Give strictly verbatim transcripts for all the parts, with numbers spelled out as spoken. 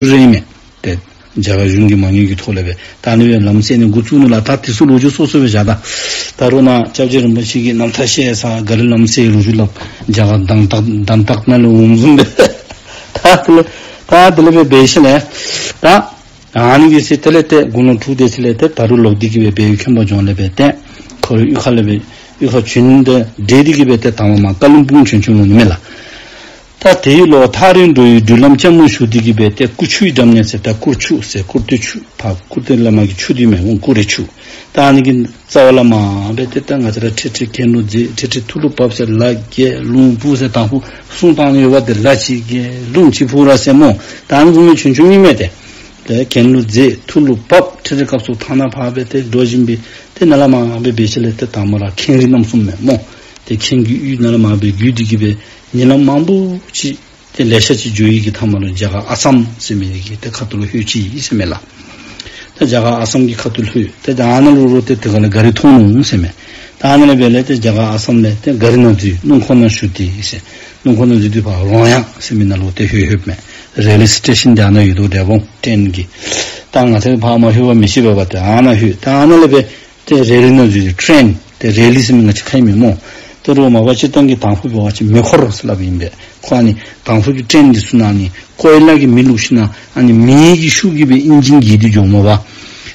རེ་མས། ཏེ་རྒྱ་གར་གཞུང་གི་མ་དངུལ་གྱི་ཐོག་ལས་སྦེ་ད་ཨ་ནི་སྦེ་ལམ་སེལ་ནི་འགོ་བཙུགས་ནུག་ལགས། ད་དེ་ཚུ་ལོ་རྒྱུས་སོ་སོ་སྦེ་བཞག། ད་ད་རུང་ནཱ་སྐྱབས་རྗེ་རིན་པོ་ཆེ་གིས་རྣམ་ཐར་བཤད་ས་ག་རི་ལམ་སེལ་ལོ་རྒྱུས་སླབ། རྒྱ་གར་དང་ཐག་དང་ཐག་ནང་ལུ་འོང་བཟུམ་སྦེ། ད་དེ་ལས་ད་དེ་ལས་སྦེ་འབད་ཞིནམ་ལས་ད་ཨ་ནི་གི་ཚེ་དེ་ལས་ཏེ་དགུང་ལོ་དྲུག་དེ་ཚེ་ལས་ཏེ་ད་རུང་ལོག་སྟེ་གི་སྦེ་སྦས་ཡུལ་ཁྱོན་པ་ལྗོངས་ལས་སྦེ་ཏེ་ཁོ་རའི་གཡུས་ཁ་ལས་སྦེ་གཡུས་ཁར་བྱོན་ཏེ་སྡོད་དེ་གི་སྦེ་ཏེ་དང་པ་མར་བཀའ་བློན་སྤུངས་བྱོན་བྱོནམ་འོང་ནི་མས་ལགས། ད་དེའི་ལོག་ཐག་རིང་འགྲོ་བའི་འགྲུལ་ལམ་ལྕགས་མོ་ཞུ་སྟེ་གི་སྦེ་ཏེ་སྐུ་ཆུའི་འགྲམ་ནས་ཟེར། ད་སྐུར་ཆུ་ཟེར། སྐུར་སྟོད་ཆུ་ཕར་སྐུར་སྟོད་བླ་མ་གི་ཆུ་འདི་མས་འོང་། སྐུ་རི་ཆུ། ད་ཨ་ནི་གི་རྩ་བ་ལས་མར་སྦེ་ཏེ་ད་ང་བཅས་ར་ཁྲི་ཁྲི་གྱེན་ལུ་འཛེགས། ཁྲི་ཁྲི་ཐུར་ལུ་བབས་ཟེར། ལ་བརྒལ་ལུང་ཕུ་ཟེར་དང་ཕུ་གསུང་བཏང་ནི་ཡོདཔ་ཏེ། ལ་ཅིག་བརྒལ་ལུང་ཅིག་ཕུ་ར་ཟེར་སྨོ། ད་ཨ་ནི་བཟུམ་སྦེ་བྱོན་བྱོནམ་ཨིན་མས་ཏེ། ཏེ་གྱེན་ལུ་འཛེགས། ཐུར་ལུ་བབས། ཁྲི་ཁྲི་སྐབས་སུ་ཐ་ན་ཕར་སྦེ་ཏེ་འགྲོ་བཞིན་པའི་ཏེ་ནཱ་ལས་མར་སྦེ་འབད་ཞིནམ་ལས་ཏེ་དང་པ་ར་ཁེངས་རིགས་རྣམ་གསུམ་མས་སྨོ། ཏེ་ཁེངས་ཀྱི་གཡུས་ནཱ་ལས་མར་སྦེ་བརྒྱུད་དེ་གི་སྦེ་ཉིན་ལམ་མང་པོ་ཅིག་ཏེ་ལེ་ཤ་ཅིག་འགྱོ་ཡི་གི་མཐའ་མ་ལུ་རྒྱ་གར་ཨ་སམ་ཟེར་མི་གི་ཏེ་ཁ་ཐུག་ལུ་ལྷོད་ཅི་ཟེར་མས་ལགས། ཏེ་རྒྱ་གར་ཨ་སམ་གྱི་ཁ་ཐུག་ལྷོད། ཏེ་ད་ཨ་ནཱ་ལུ་རུང་ཏེ་དེ་ཁ་ལས་ག་རི་མཐོང་ནུག་ཟེར་མས། ད་ཨ་ནཱ་ལས་འབད་ལས་ཏེ་རྒྱ་གར་ཨ་སམ་ལས་ཏེ་ག་རི་ནང་འཛུལ། སྣུམ་འཁོར་ནང་ཞུ་སྟེ་ཟེར། སྣུམ་འཁོར་ནང་འཛུལ་ཏེ་ཕར་རོང་ཡང་ཟེར་མི་ནང་ལུ་ཏེ་ལྷོད་ལྷོདཔ་མས། རེ་ལི་སི་ཊེ་ཤཱན་འདི་ཨ་ནཱ་ཡོད་དོ། འབྲས་སྤུངས་ཊེན་གྱི། ད་ང་བཅས་ཕར་མ་ལྷོད་པར་མི་ཤེས་པས་པ། ཏེ་ཨ་ནཱ་ལྷོད། ད་ཨ་ནཱ་ལས་འབད་ཏེ་རེ་ལི་ནང་འཛུལ་ཏེ་ཊེན། ཏེ་རེ་ལི་ཟེར་མི་ང་བཅས་ཁ་ཨིན་མས་སྨོ། ཏེ་རོགས་མ་པ་སྤྱིར་བཏང་གི་དང་ཕུ་འབད་བ་ཅིན་མེ་འཁོར་ཟེར་སླབ་ཨིན་པས། ཁོ་ཨ་ནི་དང་ཕུ་གི་ཊེན་འདི་ཚུ་ནང་ཨ་ནི་ཀོའི་ལ་གིས་མེ་བླུགས་ཞིནམ་ལས་ཨ་ནི་མེ་གི་ཤུགས་ཀྱིས་སྦེ་ཨིན་ཇིན་འགྱེལ་ཏེ་འགྱོཝ་མས་པ།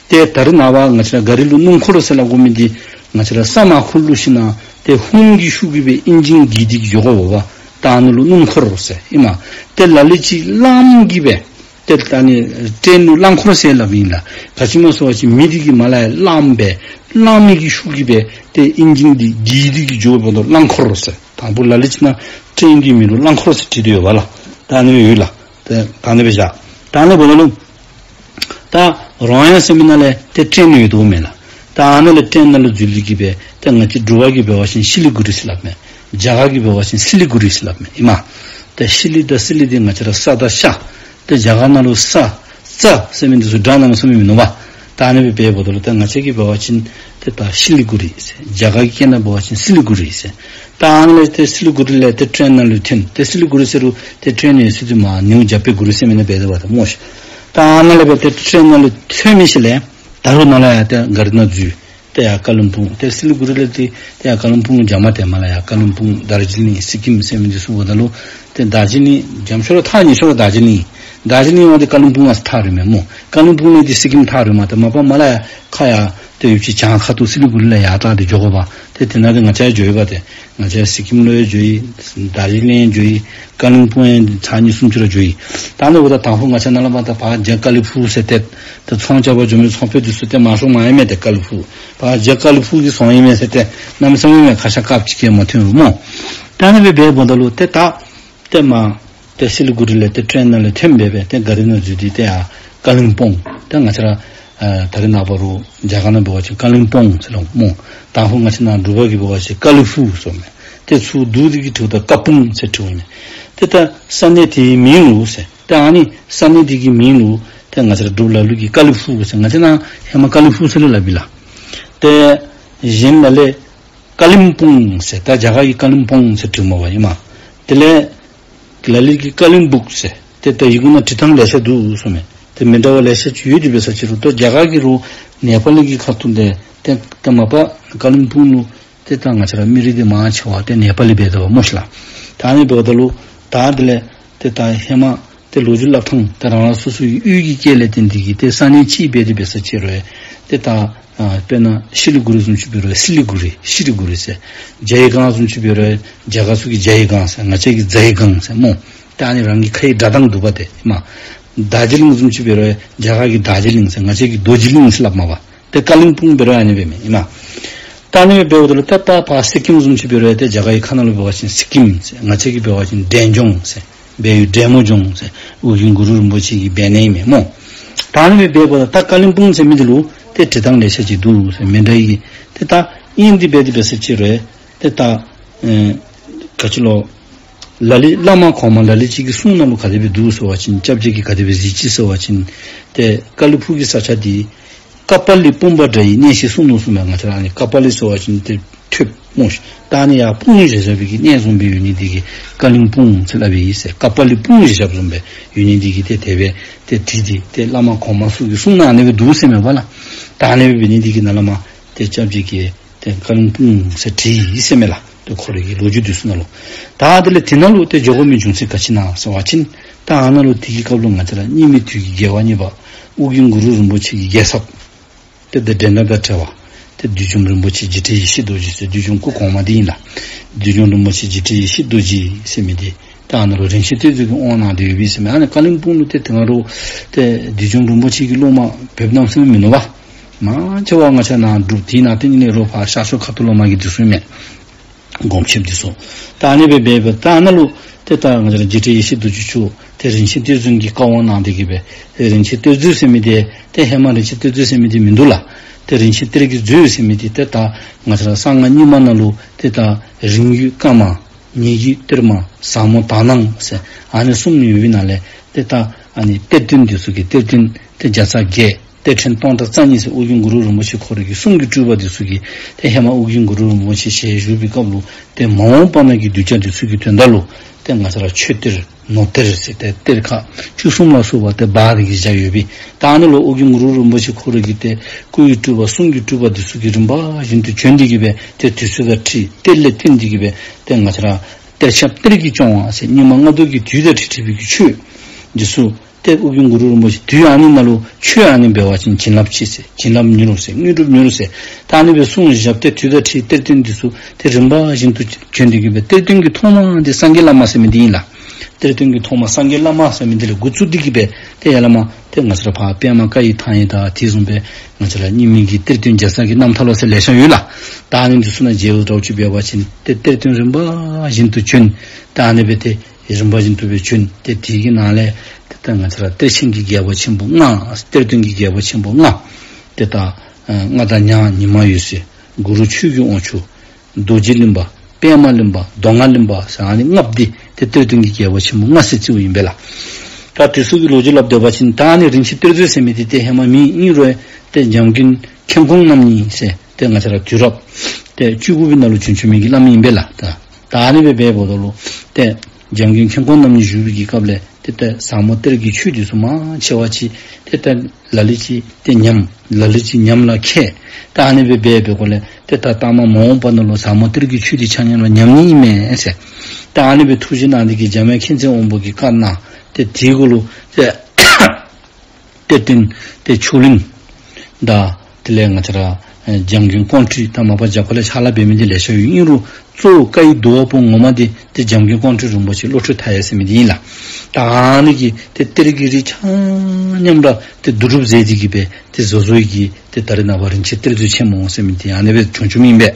ཏེ་ད་རེས་ནངས་པ་ང་བཅས་ར་ག་རི་ལུ་སྣུམ་འཁོར་ཟེར་སླབ་དགོ་མི་འདི་ང་བཅས་ར་ས་མར་ཁུར་བླུགས་ཞིནམ་ལས་ཏེ་ཧོནམ་གི་ཤུགས་ཀྱིས་སྦེ་ཨིན་ཇིན་འགྱེལ་ཏེ་འགྱོཝ་མས་པ། ད་ཨ་ནི་ལུ་སྣུམ་འཁོར་ཟེར་ཨིན་མས། ཏེ་ལ་ལུ་ཅིག་རླངསམ་གྱིས་སྦེ་ཏེ་ད་ཨ་ནི་ཊེན་ལུ་རླངས་འཁོར་ཟེར་སླབ་ཨིན་ལགས། ག་ཅི་སྨོ་ཟེར་བ་ཅིན་མེ་འདི་གིས་མར་ལས་ཡར་རླངསམ་སྦེ་རླངས་མེ་གི་ཤུགས་ཀྱིས་སྦེ་ཏེ་ཨིན་ཇིན་འདི་འགྱེལ་ཏེ་གི་འགྱོཝ་ད་རླངས་འཁོར་ཟེར། དང་ཕུ་ལ་ལུ་ཅིག་ནང་ཊེན་གྱི་མིང་ལུ་རླངས་འཁོར་ཟེར་བྲིས་ཏེ་ཡོདཔ་ལགས། ད་ཨ་ནི་ཡོད་ལགས། ཏེ་ད་ཨ་ནི་སྦེ་བཞག། ད་ཨ་ནི་འབདཝ་ད་ལུ་ད་རོང་ཡང་ཟེར་མི་ནང་ལས་ཏེ་ཊེན་ཡོད་དོ་མས་ལགས། ད་ཨ་ནཱ་ལས་ཊེན་ནང་ལུ་འཛུལ་ཏེ་གི་སྦེ་ཏེ་ང་བཅས་འབྲུག་པ་གིས་འབད་བ་ཅིན་ཤི་ལི་གུ་རི་ཟེར་སླབ་མས། རྒྱ་གར་གྱིས་འབད་བ་ཅིན་སི་ལི་གུ་རི་ཟེར་སླབ་མས་ཨིན་མས། ཏེ་ཤི་ལི་དང་སི་ལི་འདི་ང་བཅས་ར་ས་དང་ཤ། ཏེ་རྒྱ་གར་ནང་ལུ་ས་ཙ་ཟེར་མི་འདི་ཚུ་སྒྲ་གནམ་མེད་ས་མེད་མིན་ནུག་པ། ད་ཨ་ནི་སྦེ་འབདཝ་ད་ལུ་ཏེ་ང་བཅས་ཀྱིས་འབད་བ་ཅིན་ཏེ་ད་ཤི་ལི་གུ་རི་ཟེར། རྒྱ་གར་གྱི་སྐད་ནང་འབད་བ་ཅིན་སི་ལི་གུ་རི་ཟེར། ད་ཨ་ནི་ལས་ཏེ་སི་ལི་གུ་རི་ལས་ཏེ་ཊེན་ནང་ལུ་ཐོན། ཏེ་སི་ལི་གུ་རི་ཟེར་རུང་ཏེ་ཊེན་ཡོད་ས་འདི་མར་ནིའུ་ཇལ་པའི་གུ་རི་ཟེར་མི་ནང་འབད་དོ་བ་ད་སྨོ་ཤིག། ད་ཨ་ནཱ་ལས་འབད་ཏེ་ཊེན་ནང་ལུ་ཐོན་མི་ཤུལ་ལས་ད་རུང་ནཱ་ལས་ཡར་ཏེ་ག་རི་ནང་འཛུལ། ཏེ་ཡར་ཀ་ལིམ་པོང་། ཏེ་སི་ལི་གུ་རི་ལས་ཏེ་ཏེ་ཡར་ཀ་ལིམ་པོང་འགྱོཝ་མས། ཏེ་མར་ལས་ཡར་ཀ་ལིམ་པོང་དར་ཇི་ལིང་སི་ཀིམ་ཟེར་མི་འདི་ཚུ་འབདཝ་ད་ལུ་ཏེ་དར་ཇི་ལིང་འཇམ་ཤོས་ར་ཐག་ཉེ་ཤོས་ར་དར་ཇི་ལིང་། དར་ཇི་ལིང་བ་འདི་ཀ་ལིམ་པོང་ཨ་ཐག་རིང་མས་སྨོ། ཀ་ལིམ་པོང་ལས་ཏེ་སི་ཀིམ་ཐག་རིང་མས། ཏེ་མ་པ་མར་ལས་ཡར་ཁ་ཡར་ཏེ་ཡུདཔ་ཅིག་བྱང་ཁ་ཐུག་སི་ལི་གུ་རི་ལས་ཡར་ད་ཏེ་འགྱོ་དགོ་པས། ཏེ་དེ་ནང་ཏེ་ང་བཅས་འགྱོ་ཡི་པ། ཏེ་ང་བཅས་སི་ཀིམ་ལུ་ཡང་འགྱོ་ཡི། དར་ཇི་ལིང་ཡང་འགྱོ་ཡི། ཀ་ལིམ་པོང་ཡང་ཚར་གཉིས་གསུམ་ཅིག་ར་འགྱོ་ཡི། ད་ཨ་ནི་འབདཝ་ད་དང་ཕུ་ང་བཅས་ནཱ་ལས་མར་ད་ཕར་རྒྱ་ཀ་ལི་ཕུག་ཟེར་ཏེ་ཏེ་ཚོང་རྐྱབ་པར་འགྱོ་མི་ཚོང་དཔོན་འདི་ཚུ་ཏེ་མང་ཤོས་མར་ཨིན་མས། ཏེ་ཀ་ལི་ཕུག་ཕར་རྒྱ་ཀ་ལི་ཕུག་གི་ཚོང་ཨིན་མས་ཟེར་ཏེ་གནམ་མེད་ས་མེད་མས། ཁ་ཤ་དཀརཔོ་ཅིག་གིས་མ་ཐོན་རུང་སྨོ། ད་ཨ་ནི་སྦེ་འབདཝ་ད་ལུ་ཏེ་ད་ཏེ་མར་ཏེ་སི་ལི་གུ་རི་ལས་ཏེ་ཊེན་ནང་ལས་ཐོན་སྦེ་སྦེ་ཏེ་ག་རི་ནང་འཛུལ་ཏེ་ཏེ་ཡར་ཀ་ལིམ་པོང་། ཏེ་ང་བཅས་ར་ཨ་ད་རེས་ནངས་པ་རུང་རྒྱ་གར་ནང་འབད་བ་ཅིན་ཀ་ལིམ་པོང་ཟེར་སླབ་སྨོ། དང་ཕུ་ང་བཅས་ནཱ་འབྲུག་པ་གིས་འབད་བ་ཅིན་ཀ་ལི་ཕུག་ཟེརཝ་མས། ཏེ་ཚུར་བསྡུ་སྟེ་གི་འབྲི་བ་ད་ཀ་སྤུངས་ཟེར་འབྲིཝ་མས། ཏེ་ད་ས་གནས་དེའི་མིང་ལུ་ཟེར། ཏེ་ཨ་ནི་ས་གནས་དེ་གི་མིང་ལུ་ཏེ་ང་བཅས་ར་འབྲུག་ལ་ལུ་གིས་ཀ་ལི་ཕུག་ཟེར། ང་བཅས་ནཱ་ཧེ་མ་ཀ་ལི་ཕུག་ཟེར་ལས་སླབ་ཨིན་ལགས། ཏེ་གཞན་ལ་ལས་ཀ་ལིམ་པོང་ཟེར། ད་རྒྱ་གར་གྱིས་ཀ་ལིམ་པོང་ཟེར་འབྲིཝ་མས་པ་ཨིན་མས། དེ་ལས་ལ་ལུ་གིས་ཀ་ལིམ་སྦུག་ཟེར། ཏེ་ད་ཡི་གུ་ནང་འབྲི་ཐངས་ལེ་ཤ་འདུག་ཟེརཝ་མས། ཏེ་མི་འདྲ་བ་ལེ་ཤ་ཅིག་ཡོད་དེ་འབད་ས་ཅིག་རུང་ད་རྒྱ་གར་གྱི་རུང་ནེ་པ་ལི་གི་ཁ་ཐུག་ལས་ཏེ་ཏེ་མ་པ་ཀ་ལིམ་པོང་ལུ་ཏེ་ད་ང་བཅས་ར་མི་རིགས་འདི་མང་ཆེ་བ་ཏེ་ནེ་པ་ལི་འབད་དོ་བ་སྨོ་ཤིག་ལགས། ད་ཨ་ནི་འབདཝ་ད་ལུ་ད་དེ་ལས་ཏེ་ད་ཧེ་མ་ཏེ་ལོ་རྒྱུས་སླབ་ཐངས་ཏེ་རང་རང་སོ་སོའི་ཡུལ་གྱི་སྐད་ལས་བརྟེན་ཏེ་གི་ཏེ་ས་གནས་ཅིག་འབད་དེ་འབད་ས་ཅིག་རུང་ཏེ་ད་ཨ་དཔེར་ན་ཤི་ལི་གུ་རི་བཟུམ་ཅིག་འབད་རུང་སི་ལི་གུ་རི་ཤི་ལི་གུ་རི་ཟེར། ཇའི་གངས་བཟུམ་ཅིག་འབད་རུང་རྒྱ་གར་ཚུ་གིས་ཇའི་གངས་ཟེར། ང་བཅས་ཀྱིས་ཛའི་གངས་ཟེར་སྨོ། ཏེ་ཨ་ནི་རང་གི་ཁའི་སྒྲ་གདངས་འདུག་པ་ཏེ་ཨིན་མས། དར་ཇི་ལིང་བཟུམ་ཅིག་འབད་རུང་རྒྱ་གར་གྱིས་དར་ཇི་ལིང་ཟེར། ང་བཅས་ཀྱིས་རྡོ་རྗེ་གླིང་ཟེར་སླབ་མས་པ། ཏེ་ཀ་ལིམ་པོང་འབད་རུང་ཨ་ནི་སྦེ་མས་ཨིན་མས། ད་ཨ་ནི་སྦེ་འབདཝ་ད་ལུ་ད་ད་ཕར་སི་ཀིམ་བཟུམ་ཅིག་འབད་རུང་ཏེ་རྒྱ་གར་གྱི་ཁ་ནང་ལུ་འབད་བ་ཅིན་སི་ཀིམ་ཟེར། ང་བཅས་ཀྱིས་འབད་བ་ཅིན་འབྲས་ལྗོངས་ཟེར། སྦས་ཡུལ་འབྲས་མོ་ལྗོངས་ཟེར། ཨོ་རྒྱན་གུ་རུ་རིན་པོ་ཆེ་གི་སྦས་གནས་ཨིན་མས་སྨོ། ད་ཨ་ནི་སྦེ་འབདཝ་ད་ད་ཀ་ལིམ་པོང་ཟེར་མི་འདི་ལུ་ཏེ་འབྲི་ཐངས་ལེ་ཤ་ཅིག་འདུག་ཟེར། མི་འདྲ་བའི་ཏེ་ད་ཨིན་ཏེ་འབད་དེ་འབད་ས་ཅིག་རུང་ཏེ་ད་ཨེ་ག་ཅི་ལོ་ལ་ལུ་བླ་མ་གོང་མ་ལ་ལུ་ཅིག་གི་གསུང་ནང་ལུ་ག་དེ་སྦེ་འདུག་ཟེར་བ་ཅིན་སྐྱབས་རྗེ་གིས་ག་དེ་སྦེ་གཟིགས་ཅི་ཟེར་བ་ཅིན་ཏེ་ཀ་ལི་ཕུག་གི་ས་ཆ་འདི་ཀ་པཱ་ལི་སྤུངས་པ་འདྲ་ཡི་གནས་ཤིག་གསུངས་ནུག་གསུངམ་མས། ང་བཅས་ར་ཨ་ནི་ཀ་པཱ་ལི་ཟེར་བ་ཅིན་ཏེ་ཐོདཔ་ སྨོ་ཤིག། ད་ཨ་ནི་ཡར་སྤུངས་ནི་བཞག་བཞགཔ་གི་གནས་བཟུམ་སྦེ་ཡོད་ནི་འདི་གིས་ཀ་ལིང་སྤུངས་ཟེར་སླབ་ཨིན་ཟེར། ཀ་པ་ལི་སྤུངས་ཟེར་བཞགཔ་བཟུམ་སྦེ་ཡོད་ནི་འདི་གིས་ཏེ་དེ་སྦེ་ཏེ་བྲིས་ཏེ་ཏེ་བླ་མ་གོངམ་ཚུ་གི་གསུང་ནང་ཨ་ནི་སྦེ་འདུག་ཟེར་མས་པ་ལགས། ད་ཨ་ནི་སྦེ་འབད་ནི་འདི་གིས་ནཱ་ལས་མར་ཏེ་སྐྱབས་རྗེ་གིས་ཏེ་ཀ་ལིང་སྤུངས་ཟེར་བྲིས་ཡི་ཟེར་མས་ལགས། ཏེ་ཁོ་རའི་གི་ལོ་རྒྱུས་འདི་ཚུ་ནང་ལུ། ད་དེ་ལས་དེ་ནང་ལུ་ཏེ་འགྱོ་དགོ་མི་བྱུང་ཚུལ་ག་ཅི་ཨིན་ན་ཟེར་བ་ཅིན་ད་ཨ་ནཱ་ལུ་དེ་གི་སྐབས་ལུ་ང་བཅས་ར་སྙིགས་མའི་དུས་ཀྱི་རྒྱལ་བ་གཉིས་པ་ཨོ་རྒྱན་གུ་རུ་རིན་པོ་ཆེ་གི་རྒྱལ་ཚབ་ཏེ་ད་འགྲན་ཟླ་དང་བྲལ་བ་ཏེ་བདུད་འཇོམས་རིན་པོ་ཆེ་འཇིགས་བྲལ་ཡེ་ཤེས་རྡོ་རྗེ་ཟེར་བདུད་འཇོམས་སྐུ་གོང་མ་འདི་ཨིན་ལགས། བདུད་འཇོམས་རིན་པོ་ཆེ་འཇིགས་བྲལ་ཡེ་ཤེས་རྡོ་རྗེ་ཟེར་མི་འདི་ད་ཨ་ནཱ་ལུ་རིན་ཆེན་གཏེར་མཛོད་ཀྱི་དབང་གནང་སྟེ་ཡོད་པས་ཟེར་མས། ཨ་ནི་ཀ་ལིང་སྤུངས་ལུ་ཏེ་དེ་སྔ་རུ་ཏེ་བདུད་འཇོམས་རིན་པོ་ཆེ་གི་སློབ་མ་བོདཔ་གནམ་མེད་ས་མེད་མིན་ནུག་པ། མང་ཆེ་བ་ང་བཅས་ནཱ་འབྲུག་དེ་ནང་ཏེ་ཨ་ནི་ལས་རོགས་ཕར་ཤར་ཕྱོགས་ཁ་ཐུག་ལུ་མར་གྱི་འདི་ཚུ་ཨིན་མས། སྒོམ་ཆེནཔོ་འདི་ཚུ། ད་ཨ་ནི་སྦེ་འབད་འབདཝ་ད་ཨ་ནཱ་ལུ་ཏེ་ད་ང་བཅས་ར་འཇིགས་བྲལ་ཡེ་ཤེས་རྡོ་རྗེ་མཆོག་ཏེ་རིན་ཆེན་གཏེར་མཛོད་ཀྱི་བཀའ་དབང་གནང་སྟེ་གི་སྦེ་ཏེ་རིན་ཆེན་གཏེར་མཛོད་ཟེར་མི་འདི་ཏེ་ཧེ་མ་རིན་ཆེན་གཏེར་མཛོད་ཟེར་མི་འདི་མིན་འདུག་ལགས། ཏེ་རིན་ཆེན་གཏེར་གྱི་མཛོད་ཟེར་མི་འདི་ཏེ་ད་ང་བཅས་ར་གསང་སྔགས་རྙིང་མ་ནང་ལུ་ཏེ་ད་རིང་བརྒྱུད་བཀའ་མ། ཉེ་བརྒྱུད་གཏེར་མ། ཟབ་མོ་དག་སྣང་ཟེར་ཨ་ནི་གསུམ་ཡོད་པའི་ནང་ལས་ཏེ་ད་ཨ་ནི་གཏེར་སྟོན་འདི་ཚུ་གི་གཏེར་སྟོན་ཏེ་བརྒྱ་རྩ་བརྒྱད། གཏེར་ཕྲན་སྟོང་ཕྲག་རྩ་གཉིས་ཟེར་ཨོ་རྒྱན་གུ་རུ་རིན་པོ་ཆེ་ཁོ་རའི་གི་གསུང་གི་སྤྲུལ་པ་འདི་ཚུ་གིས་ཏེ་ཧེ་མ་ཨོ་རྒྱན་གུ་རུ་རིན་པོ་ཆེ་ཞལ་བཞུགས་པའི་སྐབས་ལུ་ཏེ་མ་འོངས་པ་ནང་གི་གདུལ་བྱ་འདི་ཚུ་གི་དོན་དག་ལུ་ཏེ་ང་བཅས་ར་ཆོས་གཏེར་ནོར་གཏེར་ཟེར་ཏེ་གཏེར་ཁ་བཅུ་གསུམ་ལ་སོགས་པ་ཏེ་སྦ་སྟེ་གི་བཞག་ཡོད་པས། ད་ཨ་ནི་ལུ་ཨོ་རྒྱན་གུ་རུ་རིན་པོ་ཆེ་ཁོ་རའི་གི་ཏེ་སྐུ་ཡི་སྤྲུལ་པ་གསུང་གི་སྤྲུལ་པ་འདི་ཚུ་གིས་རིམ་པ་བཞིན་དུ་བྱོན་ཏེ་གི་སྦེ་ཏེ་དུས་ཚོད་དང་འཁྲིལ་གཏེར་ལས་བཏོན་ཏེ་གི་སྦེ་ཏེ་ང་བཅས་ར་གཏེར་ཆབ་གཏེར་གྱིས་སྐྱོང་བ་ཟེར་རྙིང་མ་སྔགས་མདོ་གི་དུས་དང་འཁྲིལ་འཁྲིལ་བའི་གི་ཆོས་འདི་ཚུ་ཏེ་ཨོ་རྒྱན་གུ་རུ་རིན་པོ་ཆེ་དུས་ཨ་ནི་ནང་ལུ་ཆོས་ཨ་ནི་འབད་བ་ཅིན་བྱིན་རླབས་ཆེ་ཟེར་བྱིན་རླབས་མྱུར་ཟེར་དངོས་གྲུབ་མྱུར་ཟེར་ད་ཨ་ནི་སྦེ་གསུངས་བཞག་སྟེ་དུས་དང་འཁྲིལ་གཏེར་སྟོན་འདི་ཚུ་ཏེ་རིམ་པ་བཞིན་དུ་བྱོན་ཏེ་གི་སྦེ་གཏེར་སྟོན་གྱི་ཐོག་མ་འདི་སངས་རྒྱས་བླ་མ་ཟེར་མི་འདི་ཨིན་ལགས། གཏེར་སྟོན་གྱི་ཐོག་མ་སངས་རྒྱས་བླ་མ་ཟེར་མི་འདི་ལས་འགོ་བཙུགས་ཏེ་གི་སྦེ་ཏེ་ཡར་ལས་མར་ཏེ་ང་བཅས་ར་ཕར་པདྨ་བཀའ་ཡི་ཐང་ཡིག་དང་དེ་བཟུམ་སྦེ་ང་བཅས་ར་རྙིང་མའི་གི་གཏེར་སྟོན་རྒྱལ་ཚབ་ཀྱི་རྣམ་ཐར་ལོ་ཟེར་ལེ་ཤ་ཡོད་ལགས། ད་ཨ་ནི་འདི་ཚུ་ནང་མཇལཝ་འདྲཝ་ཅིག་འབད་བ་ཅིན་ཏེ་གཏེར་སྟོན་རིམ་པ་བཞིན་དུ་བྱོན། ད་ཨ་ནི་སྦེ་ཏེ་རིམ་པ་བཞིན་དུ་སྦེ་བྱོན། ཏེ་དེ་གི་ནང་ལས་ཏེ་ད་ང་བཅས་ར་གཏེར་ཆེན་གྱི་རྒྱལ་པོ་ཆེན་པོ་ལྔ། གཏེར་སྟོན་གྱི་རྒྱལ་པོ་ཆེན་པོ་ལྔ། ཏེ་ད་ཨ་མངའ་བདག་ཉང་ཉི་མ་འོད་ཟེར། གུ་རུ་ཆོས་ཀྱི་དབང་ཕྱུག། རྡོ་རྗེ་གླིང་པ། པདྨ་གླིང་པ། མདོ་སྔགས་གླིང་པ་ཟེར་ཨ་ནི་ལྔ་པོ་འདི་ཏེ་གཏེར་སྟོན་གྱི་རྒྱལ་པོ་ཆེན་པོ་ལྔ་ཟེར་བརྩིཝ་ཨིན་པས་ལགས། ད་དེ་ཚུ་གི་ལོ་རྒྱུས་སླབ་སྡོད་པ་ཅིན་ད་ཨ་ནི་རིན་ཆེན་གཏེར་མཛོད་ཟེར་མི་འདི་ཏེ་ཧེ་མ་མེད། ཨིན་རུང་ཏེ་འཇམ་མགོན་མཁྱེན་ཀོང་རྣམ་གཉིས་ཟེར་ཏེ་ང་བཅས་ར་དུས་རབས་ཏེ་བཅུ་དགུ་པའི་ནང་ལུ་བྱོན་བྱོན་མི་གི་བླ་མ་ཨིན་པས་ལགས། ད་ད་ཨ་ནི་སྦེ་འབདཝ་ད་ལུ་ཏེ་འཇམ་མགོན་མཁྱེན་ཀོང་རྣམ་གཉིས་བཞུགས་པའི་གི་སྐབས་ལས་ཏེ་ད་ཟབ་མོ་གཏེར་གྱི་ཆོས་འདི་ཚུ་མང་ཆེ་བ་ཅིག་ཏེ་ད་ལ་ལུ་ཅིག་ཏེ་ཉམས། ལ་ལུ་ཅིག་ཉམས་ལ་མཁས། ད་ཨ་ནི་སྦེ་འབད་འབད་དགོཔ་ལས་ཏེ་ད་ལྟ་མ་མ་འོངས་པ་ནང་ལུ་ཟབ་མོ་གཏེར་གྱི་ཆོས་འདི་ཆ་མཉམ་ར་ཉམས་ནི་ཨིན་མས་ཟེར། ད་ཨ་ནི་སྦེ་ཐུགས་བཞེད་གནང་སྟེ་གི་འཇམ་དབྱངས་མཁྱེན་བརྩེ་དབང་པོ་གིས་བཀའ་གནང་། ཏེ་དེ་གུ་ལུ་ཏེ་གཏེར་སྟོན་ཏེ་ཕྱོགས་གླིང་དང་དེ་ལས་ང་བཅས་ར་ཨེ་འཇམ་མགོན་ཀོང་སྤྲུལ་དང་མ་པ་རྒྱབ་ཁ་ལས་ཕྱག་ལཱ་འབད་མི་འདི་ལེ་ཤ་ཡོད། ཨིན་རུང་གཙོ་བོ་བཀའ་ཡི་བསྡུ་བ་པོ་ངོ་མ་འདི་ཏེ་འཇམ་མགོན་ཀོང་སྤྲུལ་རིན་པོ་ཆེ་བློ་གྲོས་མཐའ་ཡས་ཟེར་མི་འདི་ཨིན་ལགས། ད་ཨ་ནི་གིས་ཏེ་གཏེར་གྱི་རིགས་ཆ་མཉམ་ར་ཏེ་བསྡུ་སྒྲུབ་མཛད་དེ་གི་སྦེ་ཏེ་བཟོ་བཟོཝ་གིས་ཏེ་ད་རེས་ནངས་པ་རིན་ཆེན་གཏེར་མཛོད་ཆེན་མོ་ཟེར་མི་འདི་ཨ་ནི་སྦེ་བྱུང་བྱུངམ་ཨིན་པས།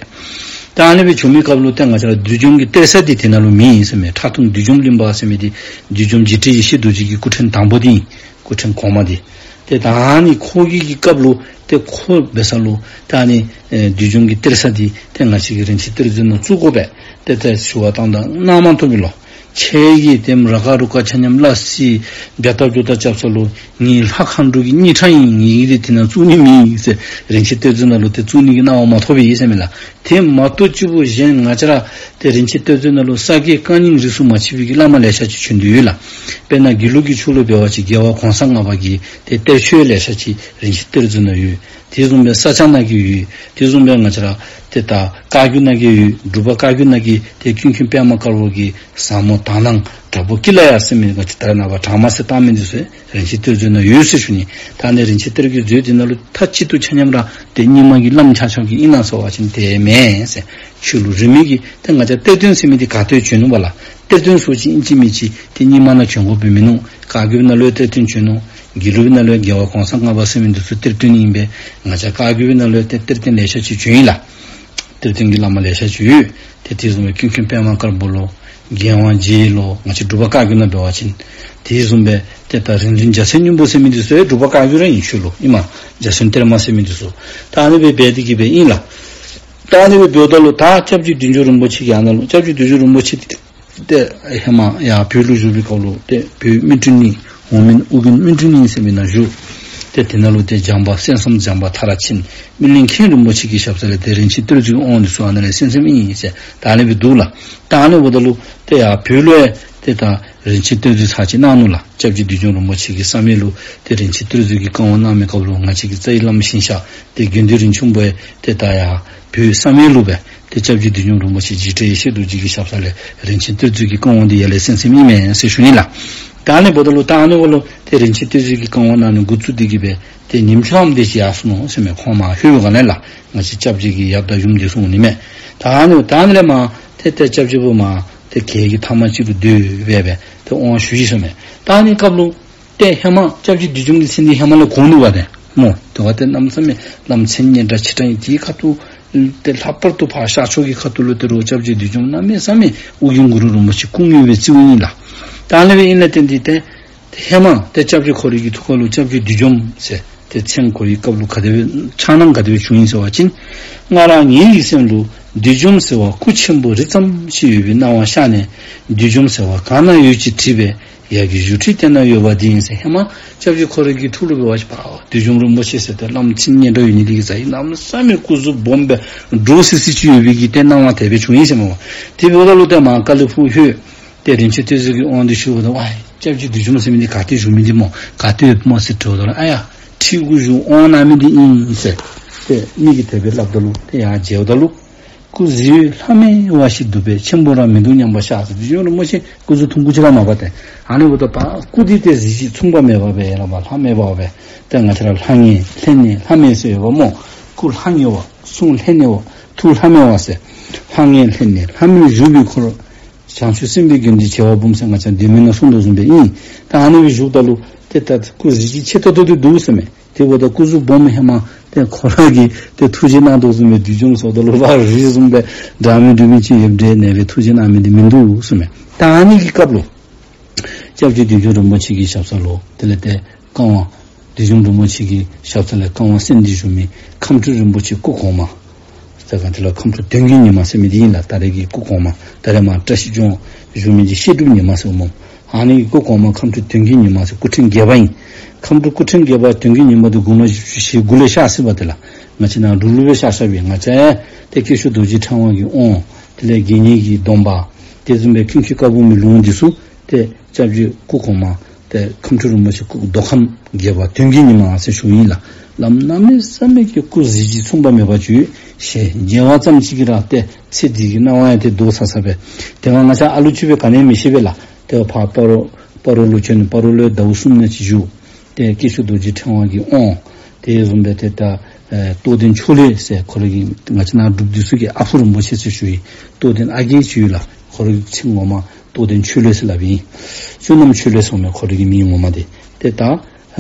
ད་ཨ་ནི་སྦེ་བྱུང་མི་སྐབས་ལུ་ཏེ་ང་བཅས་ར་བདུད་འཇོམས་ཀྱི་གཏེར་ས་འདི་དེ་ནང་ལུ་མེད་ཟེར་མས། ཁྲག་འཐུང་བདུད་འཇོམས་གླིང་པ་ཟེར་མི་འདི་བདུད་འཇོམས་འཇིགས་བྲལ་ཡེ་ཤེས་རྡོ་རྗེ་གི་སྐུ་ཕྲེང་དང་པོ་འདི་ཨིན། སྐུ་ཕྲེང་གོང་མ་འདི། ཏེ་ད་ཨ་ནི་ཁོ་གི་གི་སྐབས་ལུ་ཏེ་ཁོ་འབད་ས་ལུ་ད་ཨ་ནི་ཨེ་བདུད་འཇོམས་ཀྱི་གཏེར་ས་འདི་ཏེ་ང་བཅས་ཀྱིས་རིན་ཆེན་གཏེར་མཛོད་ནང་བཙུགས་དགོ་པས། ཏེ་ཏེ་ཞུ་བ་བཏང་ད་གནང་མ་བཏུབ་པས་ལོ། ཁྱེད་ཀྱིས་ཏེ་ར་ཀ་རུ་ཀ་ཆ་མཉམ་སླ་བསྲེ་བརྒྱ་ལྟ་བཅུ་ལྟ་རྐྱབ་ས་ལུ་ངེའི་ལྷ་མཁའ་འགྲོ་གི་སྙིང་ཁྲག་ཨིན། ངེ་གིས་ཏེ་དེ་ནང་བཙུགས་ནི་མེད་ཟེར། རིན་ཆེན་གཏེར་མཛོད་ནང་ལུ་ཏེ་བཙུགས་ནི་གི་གནང་བ་མ་ཐོབ་པས་ཟེར་མས་ལགས། དེ་མ་གཏོགས་སྤྱི་བོ་གཞན་ང་བཅས་ར་ཏེ་རིན་ཆེན་གཏེར་མཛོད་ནང་ལུ་ས་དགེ་བཀའ་རྙིང་རིས་སུ་མ་ཆད་པའི་གི་བླ་མ་ལེ་ཤ་ཅིག་བྱོན་ཏེ་ཡོད་ལགས། དཔེར་ན་དགེ་ལུགས་ཀྱི་ཆོས་ལུ་འབད་བ་ཅིན་རྒྱལ་བ་གོང་ས་ལྔ་པ་གི་ཏེ་གཏེར་ཆོས་ལེ་ཤ་ཅིག་རིན་ཆེན་གཏེར་མཛོད་ནང་ཡོད། དེ་བཟུམ་སྦེ་ས་སྐྱ་ནང་གི་ཡོད། དེ་བཟུམ་སྦེ་ང་བཅས་ར་ཏེ་ད་བཀའ་བརྒྱུད་ནང་གི་ཡོད། འབྲུག་པ་བཀའ་བརྒྱུད་ནང་གི་ཏེ་ཀུན་མཁྱེན་པདྨ་དཀར་པོ་གི་ཟབ་མོ་དག་སྣང་དྲག་པོ་ཀི་ལ་ཡ་ཟེར་མི་ང་བཅས་ད་རེས་ནངས་པ་དྲག་མ་ཟེར་བཏགས་མི་འདི་ཚུ་རིན་ཆེན་གཏེར་མཛོད་ནང་ཡོད་ཟེར་ཞུ་ནི། ད་ཨ་ནི་རིན་ཆེན་གཏེར་གྱི་མཛོད་འདི་ནང་ལུ་མཐའ་གཅིག་ཏུ་ཆ་མཉམ་ར་ཏེ་རྙིང་མ་གི་བླམ་ཆ་ཁྱབ་ཀྱིས་ཨིན་ན་ཟེར་བ་ཅིན་ཏེ་མེན་ཟེར། ཆོས་ལུགས་རིས་མེད་ཀྱི་ཏེ་ང་བཅས་གཏེར་སྟོན་ཟེར་མི་འདི་ག་ཏེ་བྱོན་ནུག་པ་ལགས། གཏེར་སྟོན་ཟེར་བ་ཅིན་ཨིན་ཅི་མིན་ཅི་ཏེ་རྙིང་མ་ནང་བྱོན་དགོཔ་མིན་ནུག། བཀའ་བརྒྱུད་ནང་ལུ་ཡང་གཏེར་སྟོན་བྱོན་ནུག། དགེ་ལུགས་ནང་ལུ་ཡང་རྒྱལ་བ་གོང་ས་ལྔ་པ་ཟེར་མི་འདི་ཚུ་གཏེར་སྟོན་ཨིན་པས། ང་བཅས་བཀའ་བརྒྱུད་ནང་ལུ་ཡང་ཏེ་གཏེར་སྟོན་ལེ་ཤ་ཅིག་བྱོན་ཡི་ལགས། གཏེར་སྟོན་གྱི་བླ་མ་ལེ་ཤ་ཅིག་ཡོད། ཏེ་དེ་བཟུམ་སྦེ་ཀུན་མཁྱེན་པདྨ་དཀར་པོ་ལོ། རྒྱལ་དབང་རྗེ་ལོ། ང་བཅས་འབྲུག་པ་བཀའ་བརྒྱུད་ནང་འབད་བ་ཅིན། དེ་བཟུམ་སྦེ་ཏེ་ད་རིང་རིང་འཇའ་ཚོན་སྙིང་པོ་ཟེར་མི་འདི་ཚུ་ཡང་འབྲུག་པ་བཀའ་བརྒྱུད་ར་ཨིན། ཆོས་ལུགས་ཨིནམ་འཇའ་ཚོན་གཏེར་མ་ཟེར་མི་འདི་ཚུ། ད་ཨ་ནི་སྦེ་འབད་དེ་གི་སྦེ་ཨིན་ལགས། ད་ཨ་ནི་སྦེ་འབདཝ་ད་ལུ་ད་སྐྱབས་རྗེ་བདུད་འཇོམས་རིན་པོ་ཆེ་གིས་ཨ་ནཱ་ལུ་སྐྱབས་རྗེ་བདུད་འཇོམས་རིན་པོ་ཆེ་འདི་ཏེ་ཧེ་མ་ཡར་བོད་ལུ་བཞུགས་པའི་སྐབས་ལུ་ཏེ་བོད་སྨིན་གྲོལ་གླིང་འོག་མིན་ཨོ་རྒྱན་སྨིན་གྲོལ་གླིང་ཟེར་མི་ནང་བཞུགས། ཏེ་དེ་ནང་ལུ་ཏེ་བྱམས་པ་གསན་བསམ་བྱམས་པ་མཐར་ཕྱིན་སྨིན་གླིང་མཁན་རིན་པོ་ཆེ་གི་ཞབས་ས་ལས་ཏེ་རིན་ཆེན་གཏེར་མཛོད་ཀྱི་དབང་འདི་ཚུ་ཨ་ནཱ་ལས་གསན་གསནམ་ཨིན་ཟེར་ད་ཨ་ནི་སྦེ་འདུག་ལགས། ད་ཨ་ནི་འབདཝ་ད་ལུ་ཏེ་ཡར་བོད་ལུ་ཡང་ཏེ་ད་རིན་ཆེན་གཏེར་མཛོད་ཚར་གཅིག་གནང་ནུག་ལགས། སྐྱབས་རྗེ་བདུད་འཇོམས་རིན་པོ་ཆེ་གི་བསམ་ཡས་ལུ་ཏེ་རིན་ཆེན་གཏེར་མཛོད་ཀྱི་བཀའ་དབང་གནང་མི་སྐབས་ལུ་ང་བཅས་ཀྱི་རྩ་བའི་བླམ་ཞིང་གཤེགས་ཏེ་དགེ་འདུན་རིན་ཆེན་པོ་ཡང་ཏེ་ད་ཡར་བོད་བསམ་ཡས་ལུ་སྦེ་ཏེ་སྐྱབས་རྗེ་བདུད་འཇོམས་རིན་པོ་ཆེ་འཇིགས་བྲལ་ཡེ་ཤེས་རྡོ་རྗེ་གི་ཞབས་ས་ལས་རིན་ཆེན་གཏེར་མཛོད་ཀྱི་བཀའ་དབང་འདི་ཡར་ལས་གསན་གསནམ་ཨིན་མས་ཟེར་ཞུ་ནི་ལགས། ད་ཨ་ནི་འབདཝ་ད་ལུ་ད་ཨ་ནི་འབདཝ་ལུ་ཏེ་རིན་ཆེན་གཏེར་མཛོད་ཀྱི་བཀའ་དབང་གནང་ནི་འགོ་བཙུགས་འདི་གིས་སྦེ་ཏེ་ཉིནམ་ཆུང་ཙམ་དེ་ཅིག་ཡར་སོང་ནུག་ཟེར་མས། ཁོང་མར་ལྷོད་པའི་སྒང་ལས་ལགས། ང་བཅས་སྐྱབས་རྗེ་གི་ཡབ་དང་ཡུམ་འདི་ཚུ་འོང་ནི་མས། ད་ཨ་ནི་ད་ཨ་ནི་ལས་མར་ཏེ་ཏེ་སྐྱབས་རྗེ་པོ་མར་ཏེ་གྱལ་གྱི་མཐའ་མ་ཅིག་ལུ་སྡོད་སྦེ་སྦེ་ཏེ་དབང་ཞུ་ཡི་ཟེར་མས། ད་ཨ་ནི་སྐབས་ལུ་ཏེ་ཧེ་མ་སྐྱབས་རྗེ་བདུད་འཇོམས་ཀྱི་མཚན་འདི་ཧེ་མ་ལས་གོ་ནུག་པ་ཏེ་སྨོ། དེ་བ་ཏེ་གནམ་མེད་ས་མེད་བླམ་མཚན་སྙན་གྲགས་ཆེ་དྲགས་ཨིན། དེའི་ཁ་ཐུག་ཏེ་ལྷག་པར་དུ་ཕར་ཤར་ཕྱོགས་ཀྱི་ཁ་ཐུག་ལུ་ཏེ་རུང་སྐྱབས་རྗེ་བདུད་འཇོམས་གནམ་མེད་ས་མེད་ཨོ་རྒྱན་གུ་རུ་རིན་པོ་ཆེ་སྐུ་ངོ་སྦེ་བརྩིཝ་ཨིན་ལགས། ད་ཨ་ནི་སྦེ་ཨིན་ལས་བརྟེན་ཏེ་ཏེ་ཧེ་མ་ཏེ་སྐྱབས་རྗེ་ཁོ་རའི་གི་ཐུགས་ཁ་ལུ་སྐྱབས་རྗེ་བདུད་འཇོམས་ཟེར་ཏེ་མཚན་གོ་བའི་སྐབས་ལུ་ག་དེ་སྦེ་འཆར་སྣང་ག་དེ་སྦེ་བྱུང་ཡི་ཟེར་བ་ཅིན། སྔར་ངེད་ཀྱི་སེམས་ལུ་བདུད་འཇོམས་ཟེར་བ་སྐུ་ཆེན་པོ་རི་ཙམ་ཞིག་ཡོད་པའི་སྣང་བ་ཤར་ནས། བདུད་འཇོམས་ཟེར་བ་གང་ན་ཡོད་ཅེས་དྲིས་པས། ཡབ་ཀྱི་བཞུགས་ཁྲི་དེ་ན་ཡོད་པ་འདི་ཡིན་ཟེར། ཧེ་མ་སྐྱབས་རྗེ་ཁོ་རའི་གི་ཐུགས་ལུ་འབད་བ་ཅིན་ཕར་བདུད་འཇོམས་རིན་པོ་ཆེ་ཟེར་ཏེ་བླམ་མཚན་སྙན་གྲགས་ཡོད་ནི་འདི་གིས་ཟེར་གནམ་མེད་ས་མེད་སྐུ་གཟུགས་སྦོམ་སྦེ་འདྲོག་སི་སི་ཅིག་ཡོད་པའི་གི་ཏེ་སྣང་བ་དེ་སྦེ་བྱུང་ཡི་ཟེར་མས། དེ་འབདཝ་ད་ལུ་ཏེ་མར་ཀ་ལི་ཕུག་ལྷོད། ཏེ་རིན་ཆེན་གཏེར་མཛོད་ཀྱི་དབང་འདི་ཞུཝ་ད་ཝའི་སྐྱབས་རྗེ་བདུད་འཇོམས་ཟེར་མི་འདི་ག་ཏེ་བཞུགས་མི་འདི་སྨོ། ག་ཏེ་ཡོདཔ་སྨོ་ཟེར་དྲིཝ་ད་ལུ་ཨ་ཡ་ཁྲི་གུ་བཞུགས་དབང་གནང་མི་འདི་ཨིན་ཟེར། ཏེ་མི་གིས་དེ་སྦེ་སླབ་ད་ལུ་ཏེ་ཡར་མཇལཝ་ད་ལུ་སྐུ་གཟི་འོད་ལྷམ་མེ་བ་ཞིག་འདུག་པས། ཆེན་པོ་རང་མི་འདུག་སྙམ་པ་ཤར་ཟེར། བདུད་འཇོམས་རིན་པོ་ཆེ་སྐུ་གཟུགས་ཐུང་ཀུ་ཅིག་ར་མ་པ་ཏེ། ཨ་ནི་འབདཝ་ད་ཕར་སྐུ་འདི་ཏེ་གཟི་བརྗིད་མཚུངས་པ་མེད་པ་སྦེ་ཡར་ལས་ཕར་ལྷམ་མེ་བ་སྦེ་ཏེ་ང་བཅས་ར་ལྷང་ངེ་ལྷན་ནེ་ལྷམ་མེ་ཟེར་ཡོདཔ་སྨོ། སྐུ་ལྷང་ངེ་བ་གསུང་ལྷན་ནེ་བ་ཐུགས་ལྷམ་མེ་བ་ཟེར། ལྷང་ངེ་ལྷན་ནེ་ལྷམ་མེ་བཞུགས་པའི་འཁོར། བྱང་ཆུབ་སེམས་དཔའི་དགེ་འདུན་བྱེ་བ་འབུམ་ཟེར་ང་བཅས་ལྡན་མིན་ནང་གསུངས་དོ་བཟུམ་སྦེ་ཨིན། ད་ཨ་ནི་སྦེ་བཞུགསཔ་ད་ལུ་ཏེ་ད་སྐུ་གཟི་བརྗིད་ཆེ་ཏོག་ཏོ་འདི་འདུག་ཟེར་མས། དེ་འབདཝ་ད་སྐུ་གཟུགས་སྦོམ་ཧེ་མ་ཏེ་ཁོ་ར་གིས་ཏེ་ཐུགས་རྗེ་གནང་དོ་བཟུམ་སྦེ་བདུད་འཇོམས་ཟེརཝ་ད་ལུ་ཕར་རི་བཟུམ་སྦེ་འདྲ་མིན་འདྲུ་མིན་ཅིག་ཡོདཔ་འདྲས་ཨ་ནི་སྦེ་ཐུགས་རྗེ་གནང་མི་འདི་མིན་འདུག་ཟེར་མས། ད་ཨ་ནི་གི་སྐབས་ལུ་སྐྱབས་རྗེ་བདུད་འཇོམས་རིན་པོ་ཆེ་གི་ཞབས་ས་ལུ་དེ་ལས་ཏེ་བཀའ་དབང་བདུད་འཇོམས་རིན་པོ་ཆེ་གི་ཞབས་ས་ལས་བཀའ་དབང་གསན་ཏེ་བཞུགས་མི་ཁམས་སྤྲུལ་རིན་པོ་ཆེ་སྐུ་གོང་མ། ད་ག་དེ་ལུ་ཁམས་སྤྲུལ་དོན་བརྒྱུད་ཉི་མ་ཟེར་མི་འདི་ཨིན་ལགས། ད་རེས་ཀྱི་སྐུ་གོང་མ་ད་རེས་མར་བཀྲ་ཤིས་ལྗོངས་བཞུགས་མི་འདི་བཤད་སྒྲུབ་ཉི་མ་ཟེར་སྨོ། ཨ་ནི་སྐུ་གོང་མ་ཁམས་སྤྲུལ་དོན་བརྒྱུད་ཉི་མ་ཟེར་སྐུ་ཕྲེང་བརྒྱད་པ་ཨིན། ཁམས་སྤྲུལ་སྐུ་ཕྲེང་བརྒྱད་པ་དོན་བརྒྱུད་ཉི་མ་འདི་དགུང་ལོ་བཞི་བཅུ་ཞེ་དགུ་ལས་གཤགས་ཟེར་བ་དེ་ལགས། ང་བཅས་ནཱ་འབྲུག་ལུ་སྦེ་གཤགས་གཤགསཔ་ཨིན། ང་བཅས་ཏེ་དཀྱིལ་ཆོག་རྡོ་རྗེ་ཕྲེང་བ་གི་དབང་དེ་ལས་དགེ་བསྙེན་གྱི་སྡོམ་པ་དེ་བཟུམ་སྦེ་ཀུན་མཁྱེན་བཀའ་འབུམ་གྱི་ལུང་འདི་ཚུ་ཏེ་སྐྱབས་རྗེ་སྐུ་གོང་མ་ཏེ་ཁམས་སྤྲུལ་རིན་པོ་ཆེ་སྐུ་མདོ་ཁམས་བརྒྱད་པ་དོན་བརྒྱུད་ཉི་མ་ཟེར་ཞུཝ་ཨིན་ལགས། བླམ་གནམ་མེད་ས་མེད་ཀྱི་སྐུ་གཟི་བརྗིད་མཚུངས་པ་མེད་པ་ཅིག་ཡོད། ཞལ་མཇལ་བ་ཙམ་ཅིག་གིས་ར་ཏེ་ཚེ་འདི་གི་སྣང་བ་ཡང་ཏེ་ལྡོག་ཚར་ཚརཝ་སྦེ། དེ་བ་ང་བཅས་ཨ་ལུ་ཅིག་སྦེ་ག་ནི་མི་ཤེས་པས་ལགས། ཏེ་ཕར་སྤ་རོ་སྤ་རོ་ལུ་བྱོན་ནི་སྤ་རོ་ལུ་ཟླཝ་གསུམ་ནང་ཅིག་བཞུགས། ཏེ་དཀྱིལ་ཆོག་རྡོ་རྗེ་ཕྲེང་བ་གི་དབང་དེ་བཟུམ་སྦེ་ཏེ་ད་ཨེ་རྟོགས་ལྡན་ཕྱོགས་ལས་ཟེར་ཁོ་ར་གི་ང་བཅས་ནཱ་འབྲུགཔ་འདི་ཚུ་གིས་ཨ་ཕོ་རིན་པོ་ཆེ་ཟེར་ཞུ་ཡི། རྟོགས་ལྡན་ཨ་རྒས་ཅིག་ཡོད་ལགས། ཁོ་ར་གི་མཚན་ངོ་མ་རྟོགས་ལྡན་ཕྱོགས་ལས་ཟེར་སླབ་ཨིན། བསོད་ནམས་ཕྱོགས་ལས་ཟེར་མས་ཁོ་ར་གི་མིང་ངོ་མ་འདི། ཏེ་ད་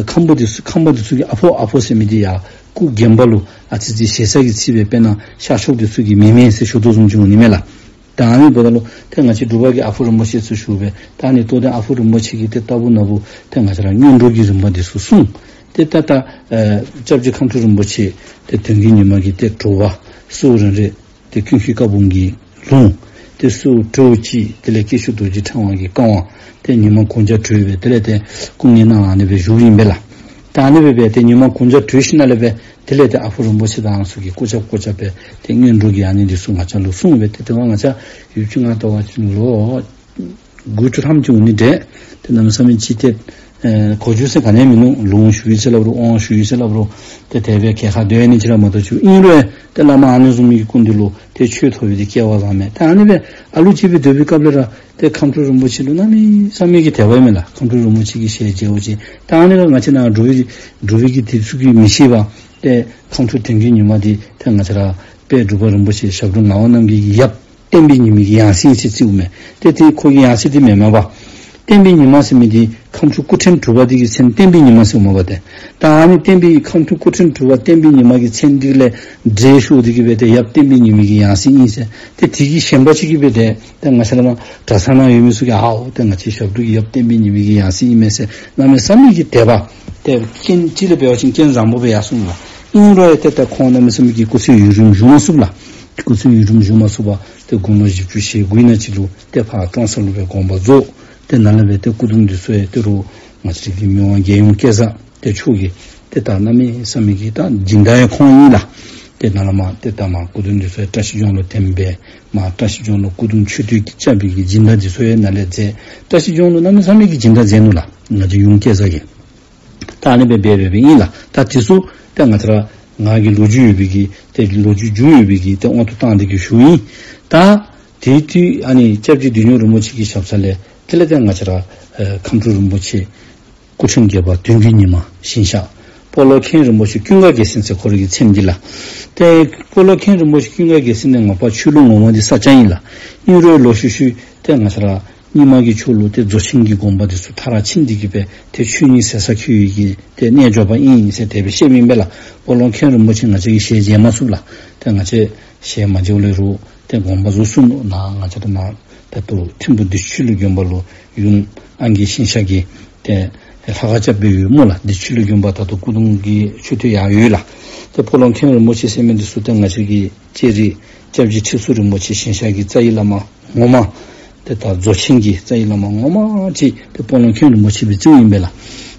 ཁམས་པ་འདི་ཚུ་ཁམས་པ་འདི་ཚུ་གི་ཨ་ཕོ་ཨ་ཕོ་ཟེར་མི་འདི་ཡང་སྐུ་རྒན་པ་ལུ་ཨ་ཙི་ཙི་ཞེ་ས་གི་ཚིག་སྦེ་དཔེར་ན་ཤར་ཕྱོགས་འདི་ཚུ་གིས་མེ་མེ་ཟེར་ཞུ་དོ་བཟུམ་ཅིག་འོང་ནི་མས་ལགས། ད་ཨ་ནི་འབདཝ་ད་ལུ་ཏེ་ང་བཅས་འབྲུག་པ་གིས་ཨ་ཕོ་རིན་པོ་ཆེ་ཟེར་ཞུ་སྦེ། ད་ཨ་ནི་རྟོགས་ལྡན་ཨ་ཕོ་རིན་པོ་ཆེ་གིས་ཏེ་ལྟ་བུ་ན་བུ་ཏེ་ང་བཅས་ར་སྔོན་འགྲོ་གི་རིམ་པ་འདི་ཚུ་གསུངས། ཏེ་ད་ད་ཨེ་སྐྱབས་རྗེ་ཁམས་སྤྲུལ་རིན་པོ་ཆེ་ཏེ་དོན་བརྒྱུད་ཉི་མ་གི་ཏེ་དྲོ་པ་སུ་རན་རེ་ཏེ་ཀུན་མཁྱེན་བཀའ་འབུམ་གྱི་ལུང་ཏེ་སུ་དྲོ་ཅིག་དེ་ལས་དཀྱིལ་ཆོག་རྡོ་རྗེ་ཕྲེང་བ་གི་བཀའ་དབང་ཏེ་ཉི་མ་གུང་ཇ་གྲོལ་སྦེ་དེ་ལས་ཏེ་སྐུ་ངལ་གནང་ཨ་ནི་སྦེ་བཞུགསཔ་ཨིན་པས་ལགས། ད་ཨ་ནི་སྦེ་སྦེ་ཏེ་ཉི་མ་གུང་ཇ་གྲོལ་ཞིནམ་ལས་སྦེ་དེ་ལས་ཏེ་ཨ་ཕོ་རིན་པོ་ཆེ་དང་ཚུ་གིས་སྐུ་ཚབ་སྐུ་ཚབ་སྦེ་ཏེ་སྔོན་འགྲོ་གི་ཨ་ནི་འདི་ཚུ་ང་བཅས་ལུ་གསུངས་སྦེ། ཏེ་དེ་བ་ང་བཅས་ཡུདཔ་ཅིག་ང་ལྟ་བ་ཅིན་ལོ་དགུ་བཅུ་ཐམ་ཅིག་འོང་ནི་འདྲས། ཏེ་གནམ་མེད་ས་མེད་ཅིག་ཏེ་ཨེ་གོ་རྒྱུ་ཟེར་ག་ནི་ཡང་མིན་ནུག། ལུང་ཞུ་ཡི་ཟེར་སླབ་རུང་དབང་ཞུ་ཡི་ཟེར་སླབ་རུང་ཏེ་དེ་སྦེ་གྱལ་ཁར་སྡོད་ནི་ཅིག་ར་མ་གཏོགས་ཅིག། ཨིན་རུང་ཏེ་བླ་མ་ཨ་ནི་བཟུམ་མའི་གི་སྐུ་མདུན་ལུ་ཏེ་ཆོས་ཐོབ་པའི་ཏེ་སྐལ་བ་བཟང་མས། ཏེ་ཨ་ནི་སྦེ་ཨ་ལུ་ཅིག་སྦེ་སྡོད་པའི་སྐབས་ལས་ར་ཏེ་ཁམས་སྤྲུལ་རིན་པོ་ཆེ་ལུ་གནམ་མེད་ས་མེད་ཀྱི་དད་པ་ཨིན་མས་ལགས། ཁམས་སྤྲུལ་རིན་པོ་ཆེ་གི་ཞལ་མཇལཝ་ཅིག། ད་ཨ་ནི་ལུ་ང་བཅས་ནཱ་འབྲུག་པའི་འབྲུག་པའི་གི་དེ་ཚུ་གིས་མི་ཤེས་པར་ཏེ་ཁམས་སྤྲུལ་དོན་བརྒྱུད་ཉི་མ་འདི་ཏེ་ང་བཅས་ར་དཔལ་འབྲུག་པ་རིན་པོ་ཆེ་ཞབས་དྲུང་ངག་དབང་རྣམ་རྒྱལ་གྱི་ཡབ་བསྟན་པའི་ཉི་མ་གི་ཡང་སྲིད་ཟེར་བརྩིཝ་མས། ཏེ་ཏེ་ཁོ་གི་ཡང་སྲིད་འདི་མེན་མས་པ། བསྟན་པའི་ཉི་མ་ཟེར་མི་འདི་ཁམས་སྤྲུལ་སྐུ་ཕྲེང་དྲུག་པ་འདི་གི་མཚན་བསྟན་པའི་ཉི་མ་ཟེར་སྨོ་པ་ཏེ། ད་ཨ་ནི་བསྟན་པའི་ཁམས་སྤྲུལ་སྐུ་ཕྲེང་དྲུག་པ་བསྟན་པའི་ཉི་མ་གི་མཚན་འདི་ལས་འདྲེས་ཤོར་འདི་གིས་སྦེ་ཏེ་ཡབ་བསྟན་པའི་ཉི་མ་གི་ཡང་སྲིད་ཨིན་ཟེར། ཏེ་དེ་གི་ཞེན་པ་ཅིག་གིས་སྦེ་ཏེ་ཏེ་ང་བཅས་ར་ནཱ་གྲྭ་ཚང་ནང་ཡོད་མི་ཚུ་གིས་ཨའོ་ཏེ་ང་བཅས་ཞབས་དྲུང་གི་ཡབ་བསྟན་པའི་ཉི་མ་གི་ཡང་སྲིད་ཨིན་མས་ཟེར་གནམ་མེད་ས་མེད་ཀྱི་དད་པ་ཏེ་རྐྱེན་ཅིག་ལས་འབད་བ་ཅིན་རྐྱེན་བཟང་པོ་སྦེ་ཡར་སོང་ལགས། ཨིན་རུང་ཡང་ཏེ་ཏེ་ཁོང་གནམ་མེད་ས་མེད་ཀྱི་སྐུ་ཚེ་ཡུན་རིངམོ་བཞུགས་མ་ཚུགས་ལགས། སྐུ་ཚེ་ཡུན་རིངམོ་བཞུགས་མ་ཚུགས་པར་ཏེ་དགུང་ལོ་བཞི་བཅུ་ཞེ་དགུ་ནང་ཅིག་ལུ་ཏེ་ཕར་ཀྲོང་གསར་ལུ་སྦེ་དགོངས་པ་རྫོགས། ཏེ་ནཱ་ལས་སྦེ་ཏེ་སྐུ་གདུང་འདི་ཚུ་ཡང་ཏེ་རུང་ང་བཅས་ཀྱི་མི་དབང་རྒྱལ་ཡུམ་སྐལ་བཟང་ཏེ་མཆོག་གིས་ ཏེ་ད་གནམ་མེད་ས་མེད་ཀྱི་ད་སྦྱིན་བདག་ཡང་ཁོང་ཨིན་ལགས། ཏེ་ནཱ་ལས་མར་ཏེ་ད་མར་སྐུ་གདུང་འདི་ཚུ་ཡང་བཀྲ་ཤིས་ལྗོངས་ལུ་ཐེམ་སྦེ་མར་བཀྲ་ཤིས་ལྗོངས་ལུ་སྐུ་གདུང་མཆོད་རྟེན་རྐྱབ་པའི་གི་སྦྱིན་བདག་འདི་ཚུ་ཡང་ནཱ་ལས་མཛད། བཀྲ་ཤིས་ལྗོངས་ལུ་གནམ་མེད་ས་མེད་ཀྱི་སྦྱིན་བདག་མཛད་ནུག་ལགས། ང་བཅས་ཡུམ་སྐྱེས་ས་གིས། ད་ཨ་ནི་སྦེ་འབད་འབད་འབདཝ་ཨིན་ལགས། ད་འདི་ཚུ་ཏེ་ང་བཅས་ར་ང་གིས་ལོ་རྒྱུས་ཡོད་པའི་གི་ཏེ་ལོ་རྒྱུས་རྒྱུས་ཡོད་པའི་གི་ཏེ་དབང་དུ་བཏང་སྟེ་གི་ཞུཝ་ཨིན། ད་དེ་དུས་ཨ་ནི་སྐྱབས་རྗེ་བདུད་འཇོམས་རིན་པོ་ཆེ་གི་ཞབས་ས་ལས་དེ་ལས་ཏེ་ང་བཅས་ར་ཨེ་ཁམས་སྤྲུལ་རིན་པོ་ཆེ་སྐུ་ཕྲེང་བརྒྱད་པ་དོན་བརྒྱུད་ཉི་མ་ཞིང་གཤེགས་སྤོ་ལོ་མཁན་རིན་པོ་ཆེ་ཀུན་དགའ་རྒྱལ་མཚན་ཟེར་ཁོ་རའི་གི་མཚན་འདི་ལགས། ཏེ་སྤོ་ལོ་མཁན་རིན་པོ་ཆེ་ཀུན་དགའ་རྒྱལ་མཚན་འདི་ངོ་མ་ཆོས་ལུགས་ངོ་མ་འདི་ས་སྐྱ་ཨིན་ལགས། ཨིན་རུང་ལོག་ཤུལ་ཤུལ་ཏེ་ང་བཅས་ར་རྙིང་མ་གི་ཆོས་ལུགས་ཏེ་རྫོགས་ཆེན་གྱི་དགོངས་པ་འདི་ཚུ་མཐར་ཕྱིན་ཏེ་གི་སྦེ་ཏེ་ཆོས་ཉིད་ཟད་ས་འཁོད་ཡོད་པའི་གི་ཏེ་རྣལ་འབྱོར་པ་ཨིན་ཟེར་དེ་སྦེ་བཤད་མི་ཨིན་པས་ལགས། སྤོ་ལོ་མཁན་རིན་པོ་ཆེ་ང་བཅས་ཀྱིས་ཞལ་མཇལ་མ་ཚུགས་ལགས། ཏེ་ང་བཅས་ཞལ་མ་མཇལ་ལས་རུང་ཏེ་དགོངས་པ་རྫོགས་སོ་ནུག། ནཱ་ང་བཅས་ར་ནཱ་ད་ལྟོ་ཐིམ་ཕུ་བདེ་ཆོས་གླིང་དགོན་པ་ལུ་ཡུམ་ཨང་རྒས་ཞིང་གཤེགས་ཀྱིས་ཏེ་ལྷ་ཁང་རྐྱབ་སྦེ་ཡོད་སྨོ་ལགས། བདེ་ཆོས་གླིང་དགོན་པ་ད་ལྟོ་སྐུ་གདུང་གི་མཆོད་རྟེན་ཡང་ཡོད་ལགས། ཏེ་སྤོ་ལོ་མཁན་རིན་པོ་ཆེ་ཟེར་མི་འདི་ཚུ་ཏེ་ང་བཅས་ཀྱི་ལྕགས་རི་སྐྱབས་རྗེ་ཁྲི་ཟུར་རིན་པོ་ཆེ་ཞིང་གཤེགས་ཀྱི་རྩ་བའི་བླ་མ་ངོ་མ། ཏེ་ད་རྫོགས་ཆེན་གྱི་རྩ་བའི་བླ་མ་ངོ་མ་ཅིག་ཏེ་སྤོ་ལོ་མཁན་རིན་པོ་ཆེ་སྦེ་བརྩིཝ་ཨིན་པས་ལགས།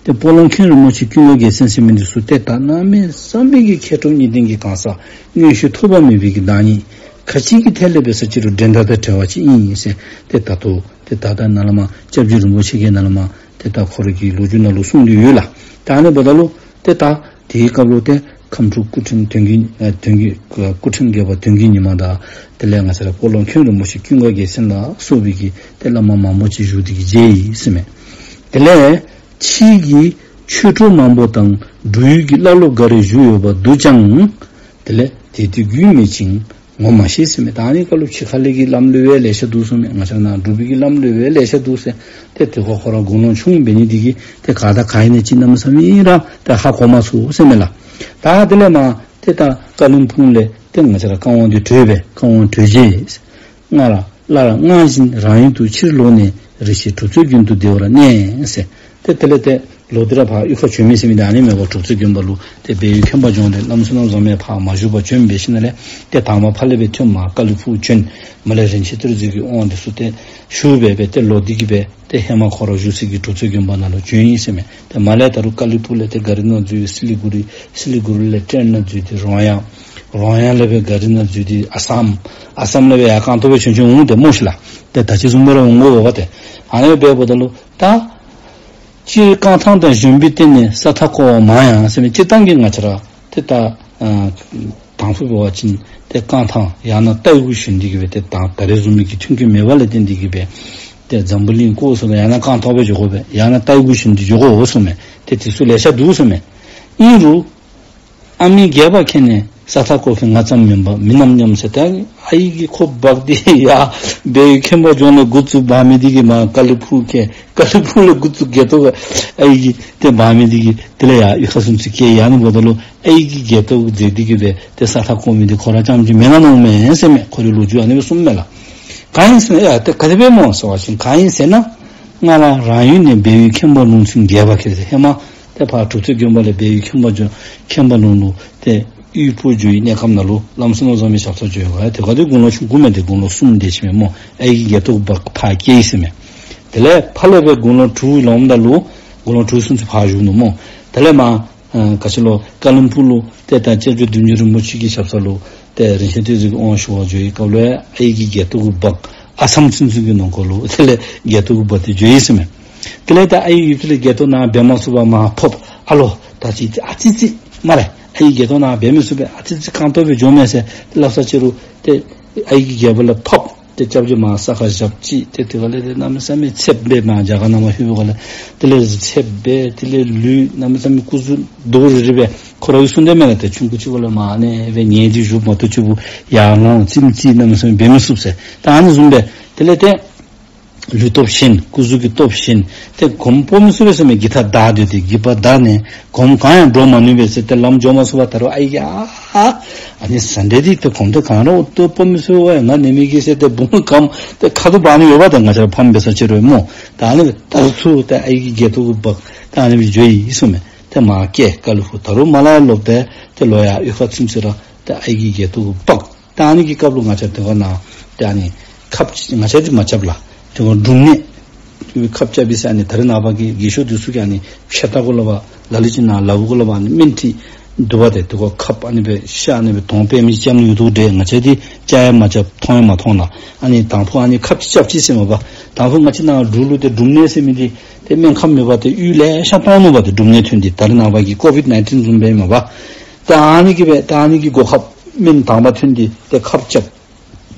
ཏེ་སྤོ་ལོ་མཁན་རིན་པོ་ཆེ་ཀུན་དགའ་རྒྱལ་མཚན་ཟེར་མི་འདི་ཚུ་ཏེ་ད་གནམ་མེད་ས་མེད་ཀྱི་མཁས་གྲུབ་གཉིས་ལྡན་གྱི་གང་ཟག་མངོན་ཤེས་ཐོགས་པ་མེད་པའི་གི་བདག་ཉིད་ག་ཅི་གི་ཐད་ལས་འབད་ས་ཅི་རུང་འགྲན་ཟླ་དང་བྲལ་བ་ཅིག་ཨིན་ཟེར་ཏེ་ད་ལྟོ་ཏེ་ད་ལྟ་ནཱ་ལས་མར་སྐྱབས་རྗེ་རིན་པོ་ཆེ་གིས་ནཱ་ལས་མར་ཏེ་ད་ཁོ་རའི་གི་ལོ་རྒྱུས་ནང་ལུ་གསུངས་ཏེ་ཡོད་ལགས། ད་ཨ་ནི་འབདཝ་ད་ལུ་ཏེ་ད་དེའི་སྐབས་ལུ་ཏེ་ཁམས་སྤྲུལ་སྐུ་ཕྲེང་དོན་བརྒྱུད་ཨ་དོན་བརྒྱུད་སྐུ་ཕྲེང་བརྒྱད་པ་དོན་བརྒྱུད་ཉི་མ་དང་དེ་ལས་ང་བཅས་ར་སྤོ་ལོ་མཁན་རིན་པོ་ཆེ་ཀུན་དགའ་རྒྱལ་མཚན་ལ་སོགས་པའི་གི་ཏེ་བླ་མ་མང་པོ་ཅིག་བཞུགས་ཏེ་གི་མཇལ་ཡི་ཟེར་མས། དེ་ལས་ཕྱིས་ཀྱི་ཆོས་གྲོགས་མང་པོ་དང་འབྲུག་ཡུལ་གྱི་བླ་སློབ་འགའ་རེ་བཞུགས་ཡོད་པ་འདུག་ཀྱང་། དེ་ལས་དེ་དུས་རྒྱུས་མེད་ཅིང་ངོ་མ་ཤེས་ཟེར་མས། ད་ཨ་ནི་སྐབས་ལུ་ཕྱི་ཁ་ལས་ཀྱི་བླམ་སློབ་དཔོན་ལེ་ཤ་འདུག་ཟེར་མས། ང་བཅས་ནཱ་འབྲུག་པའི་གི་བླམ་སློབ་དཔོན་ལེ་ཤ་འདུག་ཟེར། ཏེ་དེ་ཁོ་ཁོ་ར་དགུང་ལོ་ཆུང་ཨིན་པའི་ནི་འདི་གིས་ཏེ་ག་དང་ག་ཨིན་ན་ཅིག་གནམ་མེད་ས་མེད་ར་ཏེ་ཧ་གོ་མ་ཚུགས་ཟེར་མས་ལགས། ད་དེ་ལས་མར་ཏེ་ད་བཀའ་བློན་ཕུག་ལས་ཏེ་ང་བཅས་ར་བཀའ་དབང་འདི་གྲོལ་སྦེ་བཀའ་དབང་གྲོལ་རྗེས་སྔར་སླར་སྔར་བཞིན་རང་ཡུལ་དུ་ཕྱིར་ལོག་ནས་རེ་ཞིག་གྲུབ་རྩེ་དགོན་དུ་བདེ་བར་གནས་ཟེར། ཏེ་དེ་ལས་ཏེ་ལོག་སྟེ་ར་ཕར་གཡུས་ཁར་བྱོན་མི་ཟེར་མི་འདི་ཨ་ནི་མས་པ། གྲུབ་རྩེ་དགོན་པ་ལུ་ཏེ་སྦས་ཡུལ་མཁན་པ་ལྗོངས་ལས་བླམ་བསོད་ནམས་བཟང་པོ་ཕར་མ་བཞུགས་པར་བྱོན་འབད་ཞིནམ་ལས་ཏེ་དང་པ་ཕར་ལས་སྦེ་ཐོན་མར་ཀ་ལི་ཕུག་བྱོན། མར་ལས་རིན་ཆེན་གཏེར་མཛོད་ཀྱི་དབང་འདི་ཚུ་ཏེ་ཞུ་སྦེ་སྦེ་ཏེ་ལོག་སྟེ་གི་སྦེ་ཏེ་ཧེ་མ་ཁོ་ར་བཞུགས་ས་གི་གྲུབ་རྩེ་དགོན་པ་ནང་ལུ་བྱོན་ཡི་ཟེར་མས། ཏེ་མར་ལས་ད་རུང་ཀ་ལི་ཕུག་ལས་ཏེ་ག་རི་ནང་འཛུལ་སི་ལི་གུ་རི། སི་ལི་གུ་རི་ལས་ཊེན་ནང་འཛུལ་ཏེ་རོང་ཡང་། རོང་ཡང་ལས་སྦེ་ག་རི་ནང་འཛུལ་ཏེ་ཨ་སམ། ཨ་སམ་ལས་སྦེ་ཡར་རྐང་ཐང་སྦེ་བྱོན་བྱོན་འོང་སྟེ་སྨོ་ཤིག་ལགས། ཏེ་ད་ཅི་བཟུམ་སྦེ་ར་འོང་དགོ་པས་ཏེ། ཨ་ནི་སྦེ་འབདཝ་ད་ལུ་ད་སྤྱིར་རྐང་ཐང་དང་གཞོན་པའི་སྟེང་ནས་ས་མཐའ་བསྐོར་བ་མང་ཡང་ཟེར་མི་སྤྱིར་བཏང་གི་ང་བཅས་ར་ཏེ་ད་ཨ་དང་ཕུ་འབད་བ་ཅིན་ཏེ་རྐང་ཐང་ཡང་ན་རྟའི་གུ་ཞོན་ཏེ་གི་སྦེ་ཏེ་ད་ད་རེས་བཟུམ་མའི་གི་མཐུན་རྐྱེན་མེད་པ་ལས་བརྟེན་ཏེ་གི་སྦེ་ཏེ་འཛམ་བུ་གླིང་བསྐོར་སོང་ན་ཡང་ན་རྐང་ཐང་སྦེ་འགྱོ་དགོ་པས། ཡང་ན་རྟའི་གུ་ཞོན་ཏེ་འགྱོ་དགོ་ཟེར་མས། ཏེ་དེ་ཚུ་ལེ་ཤ་འདུག་ཟེར་མས། ཨིན་རུང་ཨ་མི་རྒས་པ་ཁྱེད་ནི་ས་མཐའ་བསྐོར་མཁན་ང་ཙམ་མེན་པར་མི་རྣམས་སྙམ་ཟེར། ཏེ་ཨའི་གིས་ཁོ་འབག་སྟེ་ཡར་སྦས་ཡུལ་མཁན་པ་ལྗོངས་ལས་འགོ་བཙུགས་འབག་མི་འདི་གིས་མར་ཀ་ལི་ཕུག་བསྐྱལ། ཀ་ལི་ཕུག་ལས་འགོ་བཙུགས་སྒལ་ཏོ་གིས་ཨའི་གིས་ཏེ་འབག་མི་འདི་གིས་དེ་ལས་ཡར་གཡུས་ཁ་ཚུན་ཚོད་བསྐྱལ། ཨ་ནི་འབདཝ་ད་ལུ་ཨའི་གིས་སྒལ་ཏོ་གིས་འཛེགས་ཏེ་གི་སྦེ་ཏེ་ས་མཐའ་བསྐོར་མི་འདི་ཁོ་ར་རྐྱངམ་ཅིག་མེན་ན་མནོཝ་མས་ཟེར་མས། ཁོ་རའི་ལོ་རྒྱུས་ཨ་ནི་སྦེ་གསུངམ་མས་ལགས། གང་ཡིན་ཟེར་ན་ཡ་ཏེ་ག་དེ་སྦེ་སྨོ་ཟེར་བ་ཅིན་གང་ཡིན་ཟེར་ན། སྔར་རང་ཡུལ་ནས་སྦས་ཡུལ་མཁན་པ་ལུང་ཚན་རྒྱས་པ་ཁྱེར་ཟེར། ཧེ་མ་ཏེ་ཕར་གྲུབ་རྩེ་དགོན་པ་ལས་སྦས་ཡུལ་མཁན་པ་ལྗོངས་མཁན་པ་ལུང་ལུ་ཏེ་གཡུས་སྤོ་འགྱོ་བའི་གནས་སྐབས་ནང་ལུ་བླམ་བསོད་ནམས་བཟང་པོའི་ཞབས་སར་འགྱོ་ཡོད་ག། ཏེ་ག་དེ་དགུང་ལོ་ཆུང་ཀུ་མས། ཏེ་དགུང་ལོ་གསུམ་དེ་ཅིག་མས་སྨོ། ཨའི་གིས་སྒལ་ཏོ་གིས་འབག་ཕར་བསྐྱལ་ཡི་ཟེར་མས། དེ་ལས་ཕར་ལས་སྦེ་དགུང་ལོ་དྲུག་ལོངམ་ད་ལུ་དགུང་ལོ་དྲུག་ཚུན་ཚོད་ཕར་བཞུགས་ནུག་སྨོ། དེ་ལས་མར་ཨ་ག་ཅི་ལོ་ཀ་ལིམ་པོང་ལུ་ཏེ་ད་སྐྱབས་རྗེ་བདུད་འཇོམས་རིན་པོ་ཆེ་གི་ཞབས་ས་ལུ་ཏེ་རིན་ཆེན་གཏེར་མཛོད་ཀྱི་དབང་ཞུ་བར་འགྱོ་བའི་སྐབས་ལུ་ཨའི་གིས་སྒལ་ཏོ་གིས་འབག། ཨ་སམ་ཚུན་ཚོད་ཀྱི་ནང་འཁོད་ལུ་དེ་ལས་སྒལ་ཏོ་གིས་འབག་སྟེ་འགྱོ་ཡི་ཟེར་མས། དེ་ལས་ད་ཨའི་ཡུལ་དེ་ལས་སྒལ་ཏོ་ནཱ་འབད་མ་ཚུགས་པར་མར་ཕབ། ཨ་ལོ་ད་ཅི་ཨ་ཙི་ཅིག་སྨ་རེ། ཨའི་སྒལ་ཏོ་ནཱ་འབད་མི་ཚུགས་པས། ཨ་ཙི་ཅིག་རྐང་ཐང་སྦེ་འགྱོ་མས་ཟེར་སླབ་ས་ཅི་རུང་ཏེ་ཨའི་གིས་སྒལ་པ་ལས་ཕབ། ཏེ་སྐྱབས་རྗེ་མར་ས་ཁར་བཞག་ཅི། ཏེ་དེ་ཁ་ལས་ཏེ་གནམ་མེད་ས་མེད་ཚདཔ་སྦེ་མར་རྒྱ་གར་ནང་མར་ལྷོད་པའི་སྒང་ལས་དེ་ལས་ཚདཔ་སྦེ་དེ་ལས་ལུས་གནམ་མེད་ས་མེད་སྐུ་གཟུགས་རྡོག་རི་རི་སྦེ་ཁོ་ར་གིས་གསུངས་དེ་མས་ལགས། ཏེ་ཆུང་ཀུ་ཅིག་ཁར་ལས་མར་ཨ་ནི་སྦེ་ཉལ་ཏེ་བཞུགས་མ་གཏོགས་ཅིག་པུ་ཡར་ལོང་རྩེདམོ་རྩེ་གནམ་མེད་ས་མེད་འབད་མི་ཚུགས་ཟེར། ད་ཨ་ནི་བཟུམ་སྦེ་དེ་ལས་ཏེ་ལུས་སྟོབས་ཞན། སྐུ་གཟུགས་ཀྱི་སྟོབས་ཞན། ཏེ་གོམ་སྤོ་མི་ཚུགས་པས་ཟེར་མས། སྒྱིད་ཐག་བདའ་སྟེ་ཏེ་སྒྱིད་པ་བདའ་ནས་གོམ་གང་ཡང་འགྲོ་མ་ནུས་པས་ཟེར། ཏེ་ལམ་འགྱོ་མ་ཚུགས་པར་ད་རུང་ཨའི་གིས་ཨ་ཨ་ཨ་ནི་ས་འདྲེ་འདི་ཏེ་གོམ་ཏེ་གང་ར་ཨོ་ཏོ་སྤོ་མི་ཚུགས་པས་ང་ནི་མི་གིས་ཟེར་ཏེ་བུང་གམ་ཏེ་ཁ་ཐུག་འབག་ནི་ཡོདཔ་ད་ང་བཅས་ར་ཕམ་འབད་ས་ཅི་རུང་སྨོ། ད་ཨ་ནི་སྦེ་ད་རུང་ཚུར་ཏེ་ཨའི་གིས་སྒལ་ཏོ་གིས་འབག། ད་ཨ་ནི་སྦེ་འགྱོ་ཡི་ཟེར་མས། ཏེ་མར་བསྐྱལ་ཀ་ལི་ཕུག། ད་རུང་མར་ལས་ལོག་སྟེ་ཏེ་ལོག་ཡར་གཡུས་ཁ་ཚུན་ཚོད་ར་ཏེ་ཨའི་གིས་སྒལ་ཏོ་གིས་འབག། ད་ཨ་ནི་གི་སྐབས་ལུ་ང་བཅས་དེ་ཁར་ནཱ་ཏེ་ཨ་ནི་ཁབ་ང་བཅས་འདི་མ་རྐྱབ་ལགས། དེ་ཁར་འབྲུམ་ནད་ ཁབ་རྐྱབ་པས་ཟེར་ཨ་ནི་ད་རེས་ནངས་པ་གི་རྒས་ཤོས་འདི་ཚུ་གིས་ཨ་ནི་ཕྱེ་ད་གུ་ལུ་བ་ལ་ལུ་ཅིག་ནང་ལགཔ་གུ་ལུ་བ་ཨ་ནི་སྨན་ཁྲིད་འདུག་པ། ཏེ་དེ་གུ་ཁབ་ཨ་ནི་སྦེ་ཤ་ཨ་ནི་སྦེ་དོང་པདྨ་ཅིག་བརྐྱབ་ནི་ཡོད་དོ་འདྲས། ང་བཅས་འདི་བཅར་ཡང་མ་བཅར་མཐོང་ཡང་མ་མཐོང་ལགས། ཨ་ནི་དང་ཕུ་ཨ་ནི་ཁབ་ཅིག་རྐྱབ་ཅི་ཟེར་མས་པ། དང་ཕུ་ང་བཅས་ནཱ་འབྲུག་ལུ་ཏེ་འབྲུམ་ནད་ཟེར་མི་འདི་ཏེ་སྨན་ཁབ་མེད་པར་ཏེ་གཡུས་ལེ་ཤ་སྟོངས་ནུག་པ། ཏེ་འབྲུམ་ནད་ཐོན་ཏེ་ད་རེས་ནངས་པ་གི་ཀོ་བིཌ་ནའིན་ཊིན་བཟུམ་སྦེ་མས་པ། ད་ཨ་ནི་གིས་སྦེ་ད་ཨ་ནི་གི་སྒོ་ཁར་སྨན་དང་པ་ཐོན་ཏེ་ཏེ་ཁབ་རྐྱབ།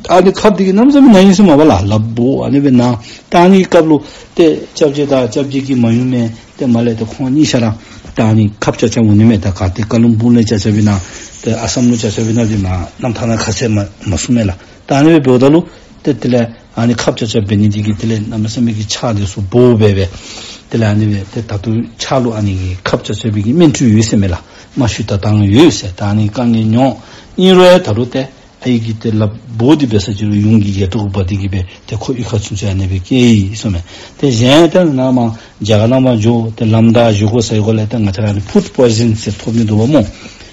ཨ་ནི་ཁབ་འདི་གིས་གནམ་མེད་ས་མེད་ན་ཡི་ཟེར་མས་པ་ལགས། ལགཔ་སྦོམ་ཨ་ནི་སྦེ་ན། ད་ཨ་ནི་གི་སྐབས་ལུ་ཏེ་སྐྱབས་རྗེ་དང་སྐྱབས་རྗེ་གི་མ་ཡུམ་མས་ཏེ་མར་ལས་ཏེ་ཁོང་གཉིས་ཆ་ར་ད་ཨ་ནི་ཁབ་རྐྱབ་རྐྱབ་འོང་ནི་མས། ད་ག་ཏེ་ཀ་ལུང་སྦུག་ལས་རྐྱབ་རྐྱབ་ཨིན་ན་ཏེ་ཨ་སམ་ལུ་རྐྱབ་རྐྱབ་ཨིན་ན་འདི་ནཱ་རྣམ་ཐར་ནང་ཁ་གསལ་མ་མ་གསུངས་མས་ལགས། ད་ཨ་ནི་སྦེ་འབདཝ་ད་ལུ་ཏེ་དེ་ལས་ཨ་ནི་ཁབ་རྐྱབ་རྐྱབ་འབད་ནི་འདི་གིས་དེ་ལས་གནམ་མེད་ས་མེད་ཀྱི་ཕྱག་འདི་ཚུ་སྦོམ་སྦེ་འབད། དེ་ལས་ཨ་ནི་སྦེ་ཏེ་ད་ལྟོ་ཕྱག་ལུ་ཨ་ནི་གི་ཁབ་རྐྱབ་རྐྱབ་པའི་གི་སྨན་ཁྲུས་ཡོད་ཟེར་མས་ལགས། རྨ་ཤུལ་ད་ཐང་ཡོད་ཟེར། ད་ཨ་ནི་དཀའ་ངལ་མྱོང་། ཨིན་རུང་ཡང་ད་རུང་ཏེ་ཨའི་གིས་ཏེ་ལགཔ་སྦོམ་འདི་འབད་ས་ཅིག་རུང་ཡུམ་གྱིས་ཡལ་དོ་གུ་འབག་སྟེ་གིས་སྦེ་ཏེ་ཁོ་གཡུས་ཁར་ཚུན་ཚོད་ཨ་ནི་སྦེ་བསྐྱལ་ཡི་ཟེར་མས། ཏེ་གཞན་ཏེ་ནཱ་མར་རྒྱ་གར་ནང་མར་འགྱོ་ཏེ་ལམ་བདའ་བཞེས་སྒོ་ཟ་བའི་སྒོ་ལས་ཏེ་ང་བཅས་ར་ཨ་ནི་ཕུཌ་པོའི་ཛན་ཟེར་ཐོབ་ནི་འདུག་པ་སྨོ།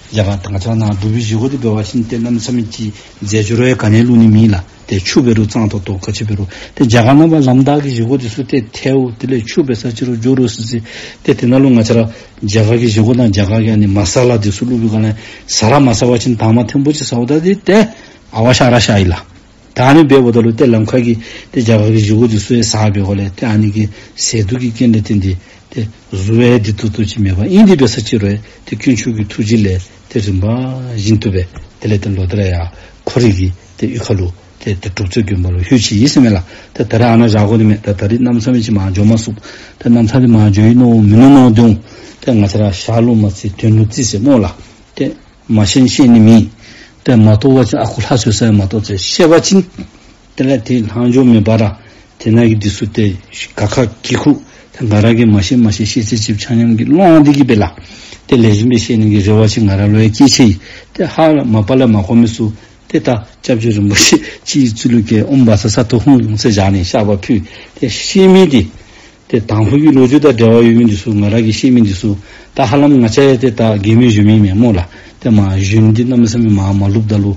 རྒྱ་གར་ང་བཅས་ར་ནཱ་འབྲུག་པའི་བཞེས་སྒོ་འདི་འབད་བ་ཅིན་ཏེ་གནམ་མེད་ས་མེད་ཀྱི་རྫས་སྦྱོར་ཡང་ག་ནི་བླུག་ནི་མེད་ལགས། ཏེ་ཆུ་འབད་རུང་གཙང་ཏོག་ཏོ་ག་ཅི་འབད་རུང་། ཏེ་རྒྱ་གར་ནང་མར་ལམ་བདའ་གི་བཞེས་སྒོ་འདི་ཚུ་ཏེ་ཐལཝ་དེ་ལས་ཆུ་འབད་ས་ཅིག་རུང་སྦྱོར་རུང་སི་སི། ཏེ་དེ་ནང་ལུ་ང་བཅས་ར་རྒྱ་གར་གྱི་བཞེས་སྒོ་དང་རྒྱ་གར་གྱི་ཨ་ནི་མ་ས་ལ་འདི་ཚུ་བླུག་པའི་སྒང་ལས་ཟ་ར་མ་ཟ་བ་ཅིན་དང་པ་ཐེངས་པོ་ཅིག་ཟཝ་ད་འདི་ཏེ་ཨ་ཝ་ཤ་ར་ཤ་ཡི་ལགས། ད་ཨ་ནི་འབདཝ་ད་ལུ་ཏེ་ལམ་ཁ་གི་ཏེ་རྒྱ་གར་གྱི་བཞེས་སྒོ་འདི་ཚུ་ཡང་ཟ་བའི་སྒོ་ལས་ཏེ་ཨ་ནི་གི་ཟས་དུག་གི་རྐྱེན་ལས་བརྟེན་ཏེ་ཏེ་གཟུགས་ཡང་བདེ་ཏོག་ཏོ་ཅིག་མེད་པ་ཨིན། དེ་འབད་ས་ཅིག་རུང་ཏེ་དཀོན་མཆོག་གི་ཐུགས་རྗེ་ལས་ཏེ་རིམ་པ་བཞིན་དུ་སྦེ་དེ་ལས་ཏེ་ལོག་སྟེ་ར་ཡར་ཁོ་རའི་གི་ཏེ་གཡུས་ཁ་ལུ་ཏེ་ཏེ་གྲུབ་རྩེ་དགོན་པ་ལུ་ལྷོད་ཅི་ཨིན་ཟེར་མས་ལགས། ཏེ་ད་རེས་ཨ་ནཱ་བཞག་དགོ་ནི་མས། ད་ད་རེས་གནམ་མེད་ས་མེད་ཅིག་མར་འགྱོ་མ་ཚུགས། ཏེ་གནམ་ཐང་འདི་མར་འགྱོ་ཡི་མནོ་མི་མནོ་མནོཝ་འདི་འོང་། ཏེ་ང་བཅས་ར་ཞག་ལུ་མ་བརྩི་དོན་ལུ་བརྩི་ཟེར་སྨོ་ལགས། ཏེ་མ་ཤེས་ཤེས་ནི་མེད། ཏེ་མ་རྟོགས་པ་ཅིན་ཨ་ཁུ་ལྷ་བཟོ་ས་ཡང་མ་རྟོགས་ཚེ་ཤེས་པ་ཅིན་དེ་ལས་ཏེ་ལྷག་འཕྲོ་མེད་པར་ར་དེ་ནང་གི་འདི་ཚུ་ཏེ་ག་ཁ་གི་ཁུག་ཏེ་ང་ར་གིས་མ་ཤེས་མ་ཤེས་ཤེས་ཚད་ཅིག་ཆ་མཉམ་གྱིས་ལོང་སྟེ་གིས་སྦེ་ལགས། ཏེ་ལེགས་ཤོམ་སྦེ་ཤེས་ནི་གི་རེ་བ་ཅིག་ང་ར་ལུ་ཡང་བསྐྱེད་ཅི། ཏེ་ཧ་ལམ་མ་པ་ལས་མ་གོ་མི་ཚུ་ཏེ་ད་སྐྱབས་རྗེ་རིན་པོ་ཆེ་སྤྱི་གཙུག་ལུ་བཀལ་ཨོཾ་བཛྲ་ས་ཏྭ་ཧཱུྃ་ཟེར་བཞག་ནི་བཤགས་པ་ཕུལ། ཏེ་ཤེས་མི་འདི་ཏེ་དང་ཕུ་གི་ལོ་རྒྱུས་དང་འབྲེལ་བ་ཡོད་མི་འདི་ཚུ་ང་ར་གིས་ཤེས་མི་འདི་ཚུ་ད་ཧ་ལམ་ང་བཅས་ཡང་ཏེ་ད་རྒས་མི་གཞོན་མི་མེན་སྨོ་ལགས། ཏེ་མར་གཞོན་འདི་གནམ་མེད་ས་མེད་མར་མ་ལུསཔ་ད་ལུ་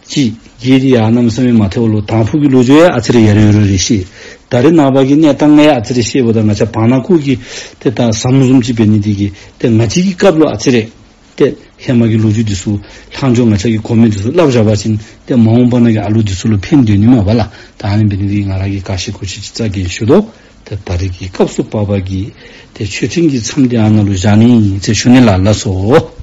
ཅིག་རྒས་འདི་ཡང་གནམ་མེད་ས་མེད་མ་ཐལཝ་ལུ་དང་ཕུ་གི་ལོ་རྒྱུས་ཡང་ཨ་ཙི་རེ་ཡར་ཡོད་རུང་རེ་ཤེས། ད་རེས་ནངས་པ་གི་གནས་སྟངས་ཡང་ཨ་ཙི་རེ་ཤེསཔ་ད་ང་བཅས་བར་ན་ཁུག་གི་ཏེ་ད་ཟམ་བཟུམ་ཅིག་འབད་ནི་འདི་གིས་ཏེ་ང་བཅས་ཀྱི་སྐབས་ལུ་ཨ་ཙི་རེ་ཏེ་ཧེ་མ་གི་ལོ་རྒྱུས་འདི་ཚུ་ལྷག་འཕྲོ་ང་བཅས་ཀྱིས་གོ་མི་འདི་ཚུ་སླབ་བཞག་པ་ཅིན་ཏེ་མ་འོངས་པ་ནང་གི་ཨ་ལོ་འདི་ཚུ་ལུ་ཕན་སྡོད་ནི་མས་པ་ལགས། ད་ཨ་ནི་འབད་ནི་འདི་གིས་ང་ར་གིས་ག་ཤེས་གོ་ཤེས་ཅིག་རྩ་འགེངས་ཞུ་དོ། ཏེ་ད་རེས་ཀྱི་སྐབས་སུ་བབ་པ་གི་ཏེ་མཆོད་སྤྲིན་གྱི་མཚམས་འདི་ཨ་ནཱ་ལུ་བཞག་ནི་ཨིན་ཟེར་ཞུ་ནི་ལགས། ལགས་སོ།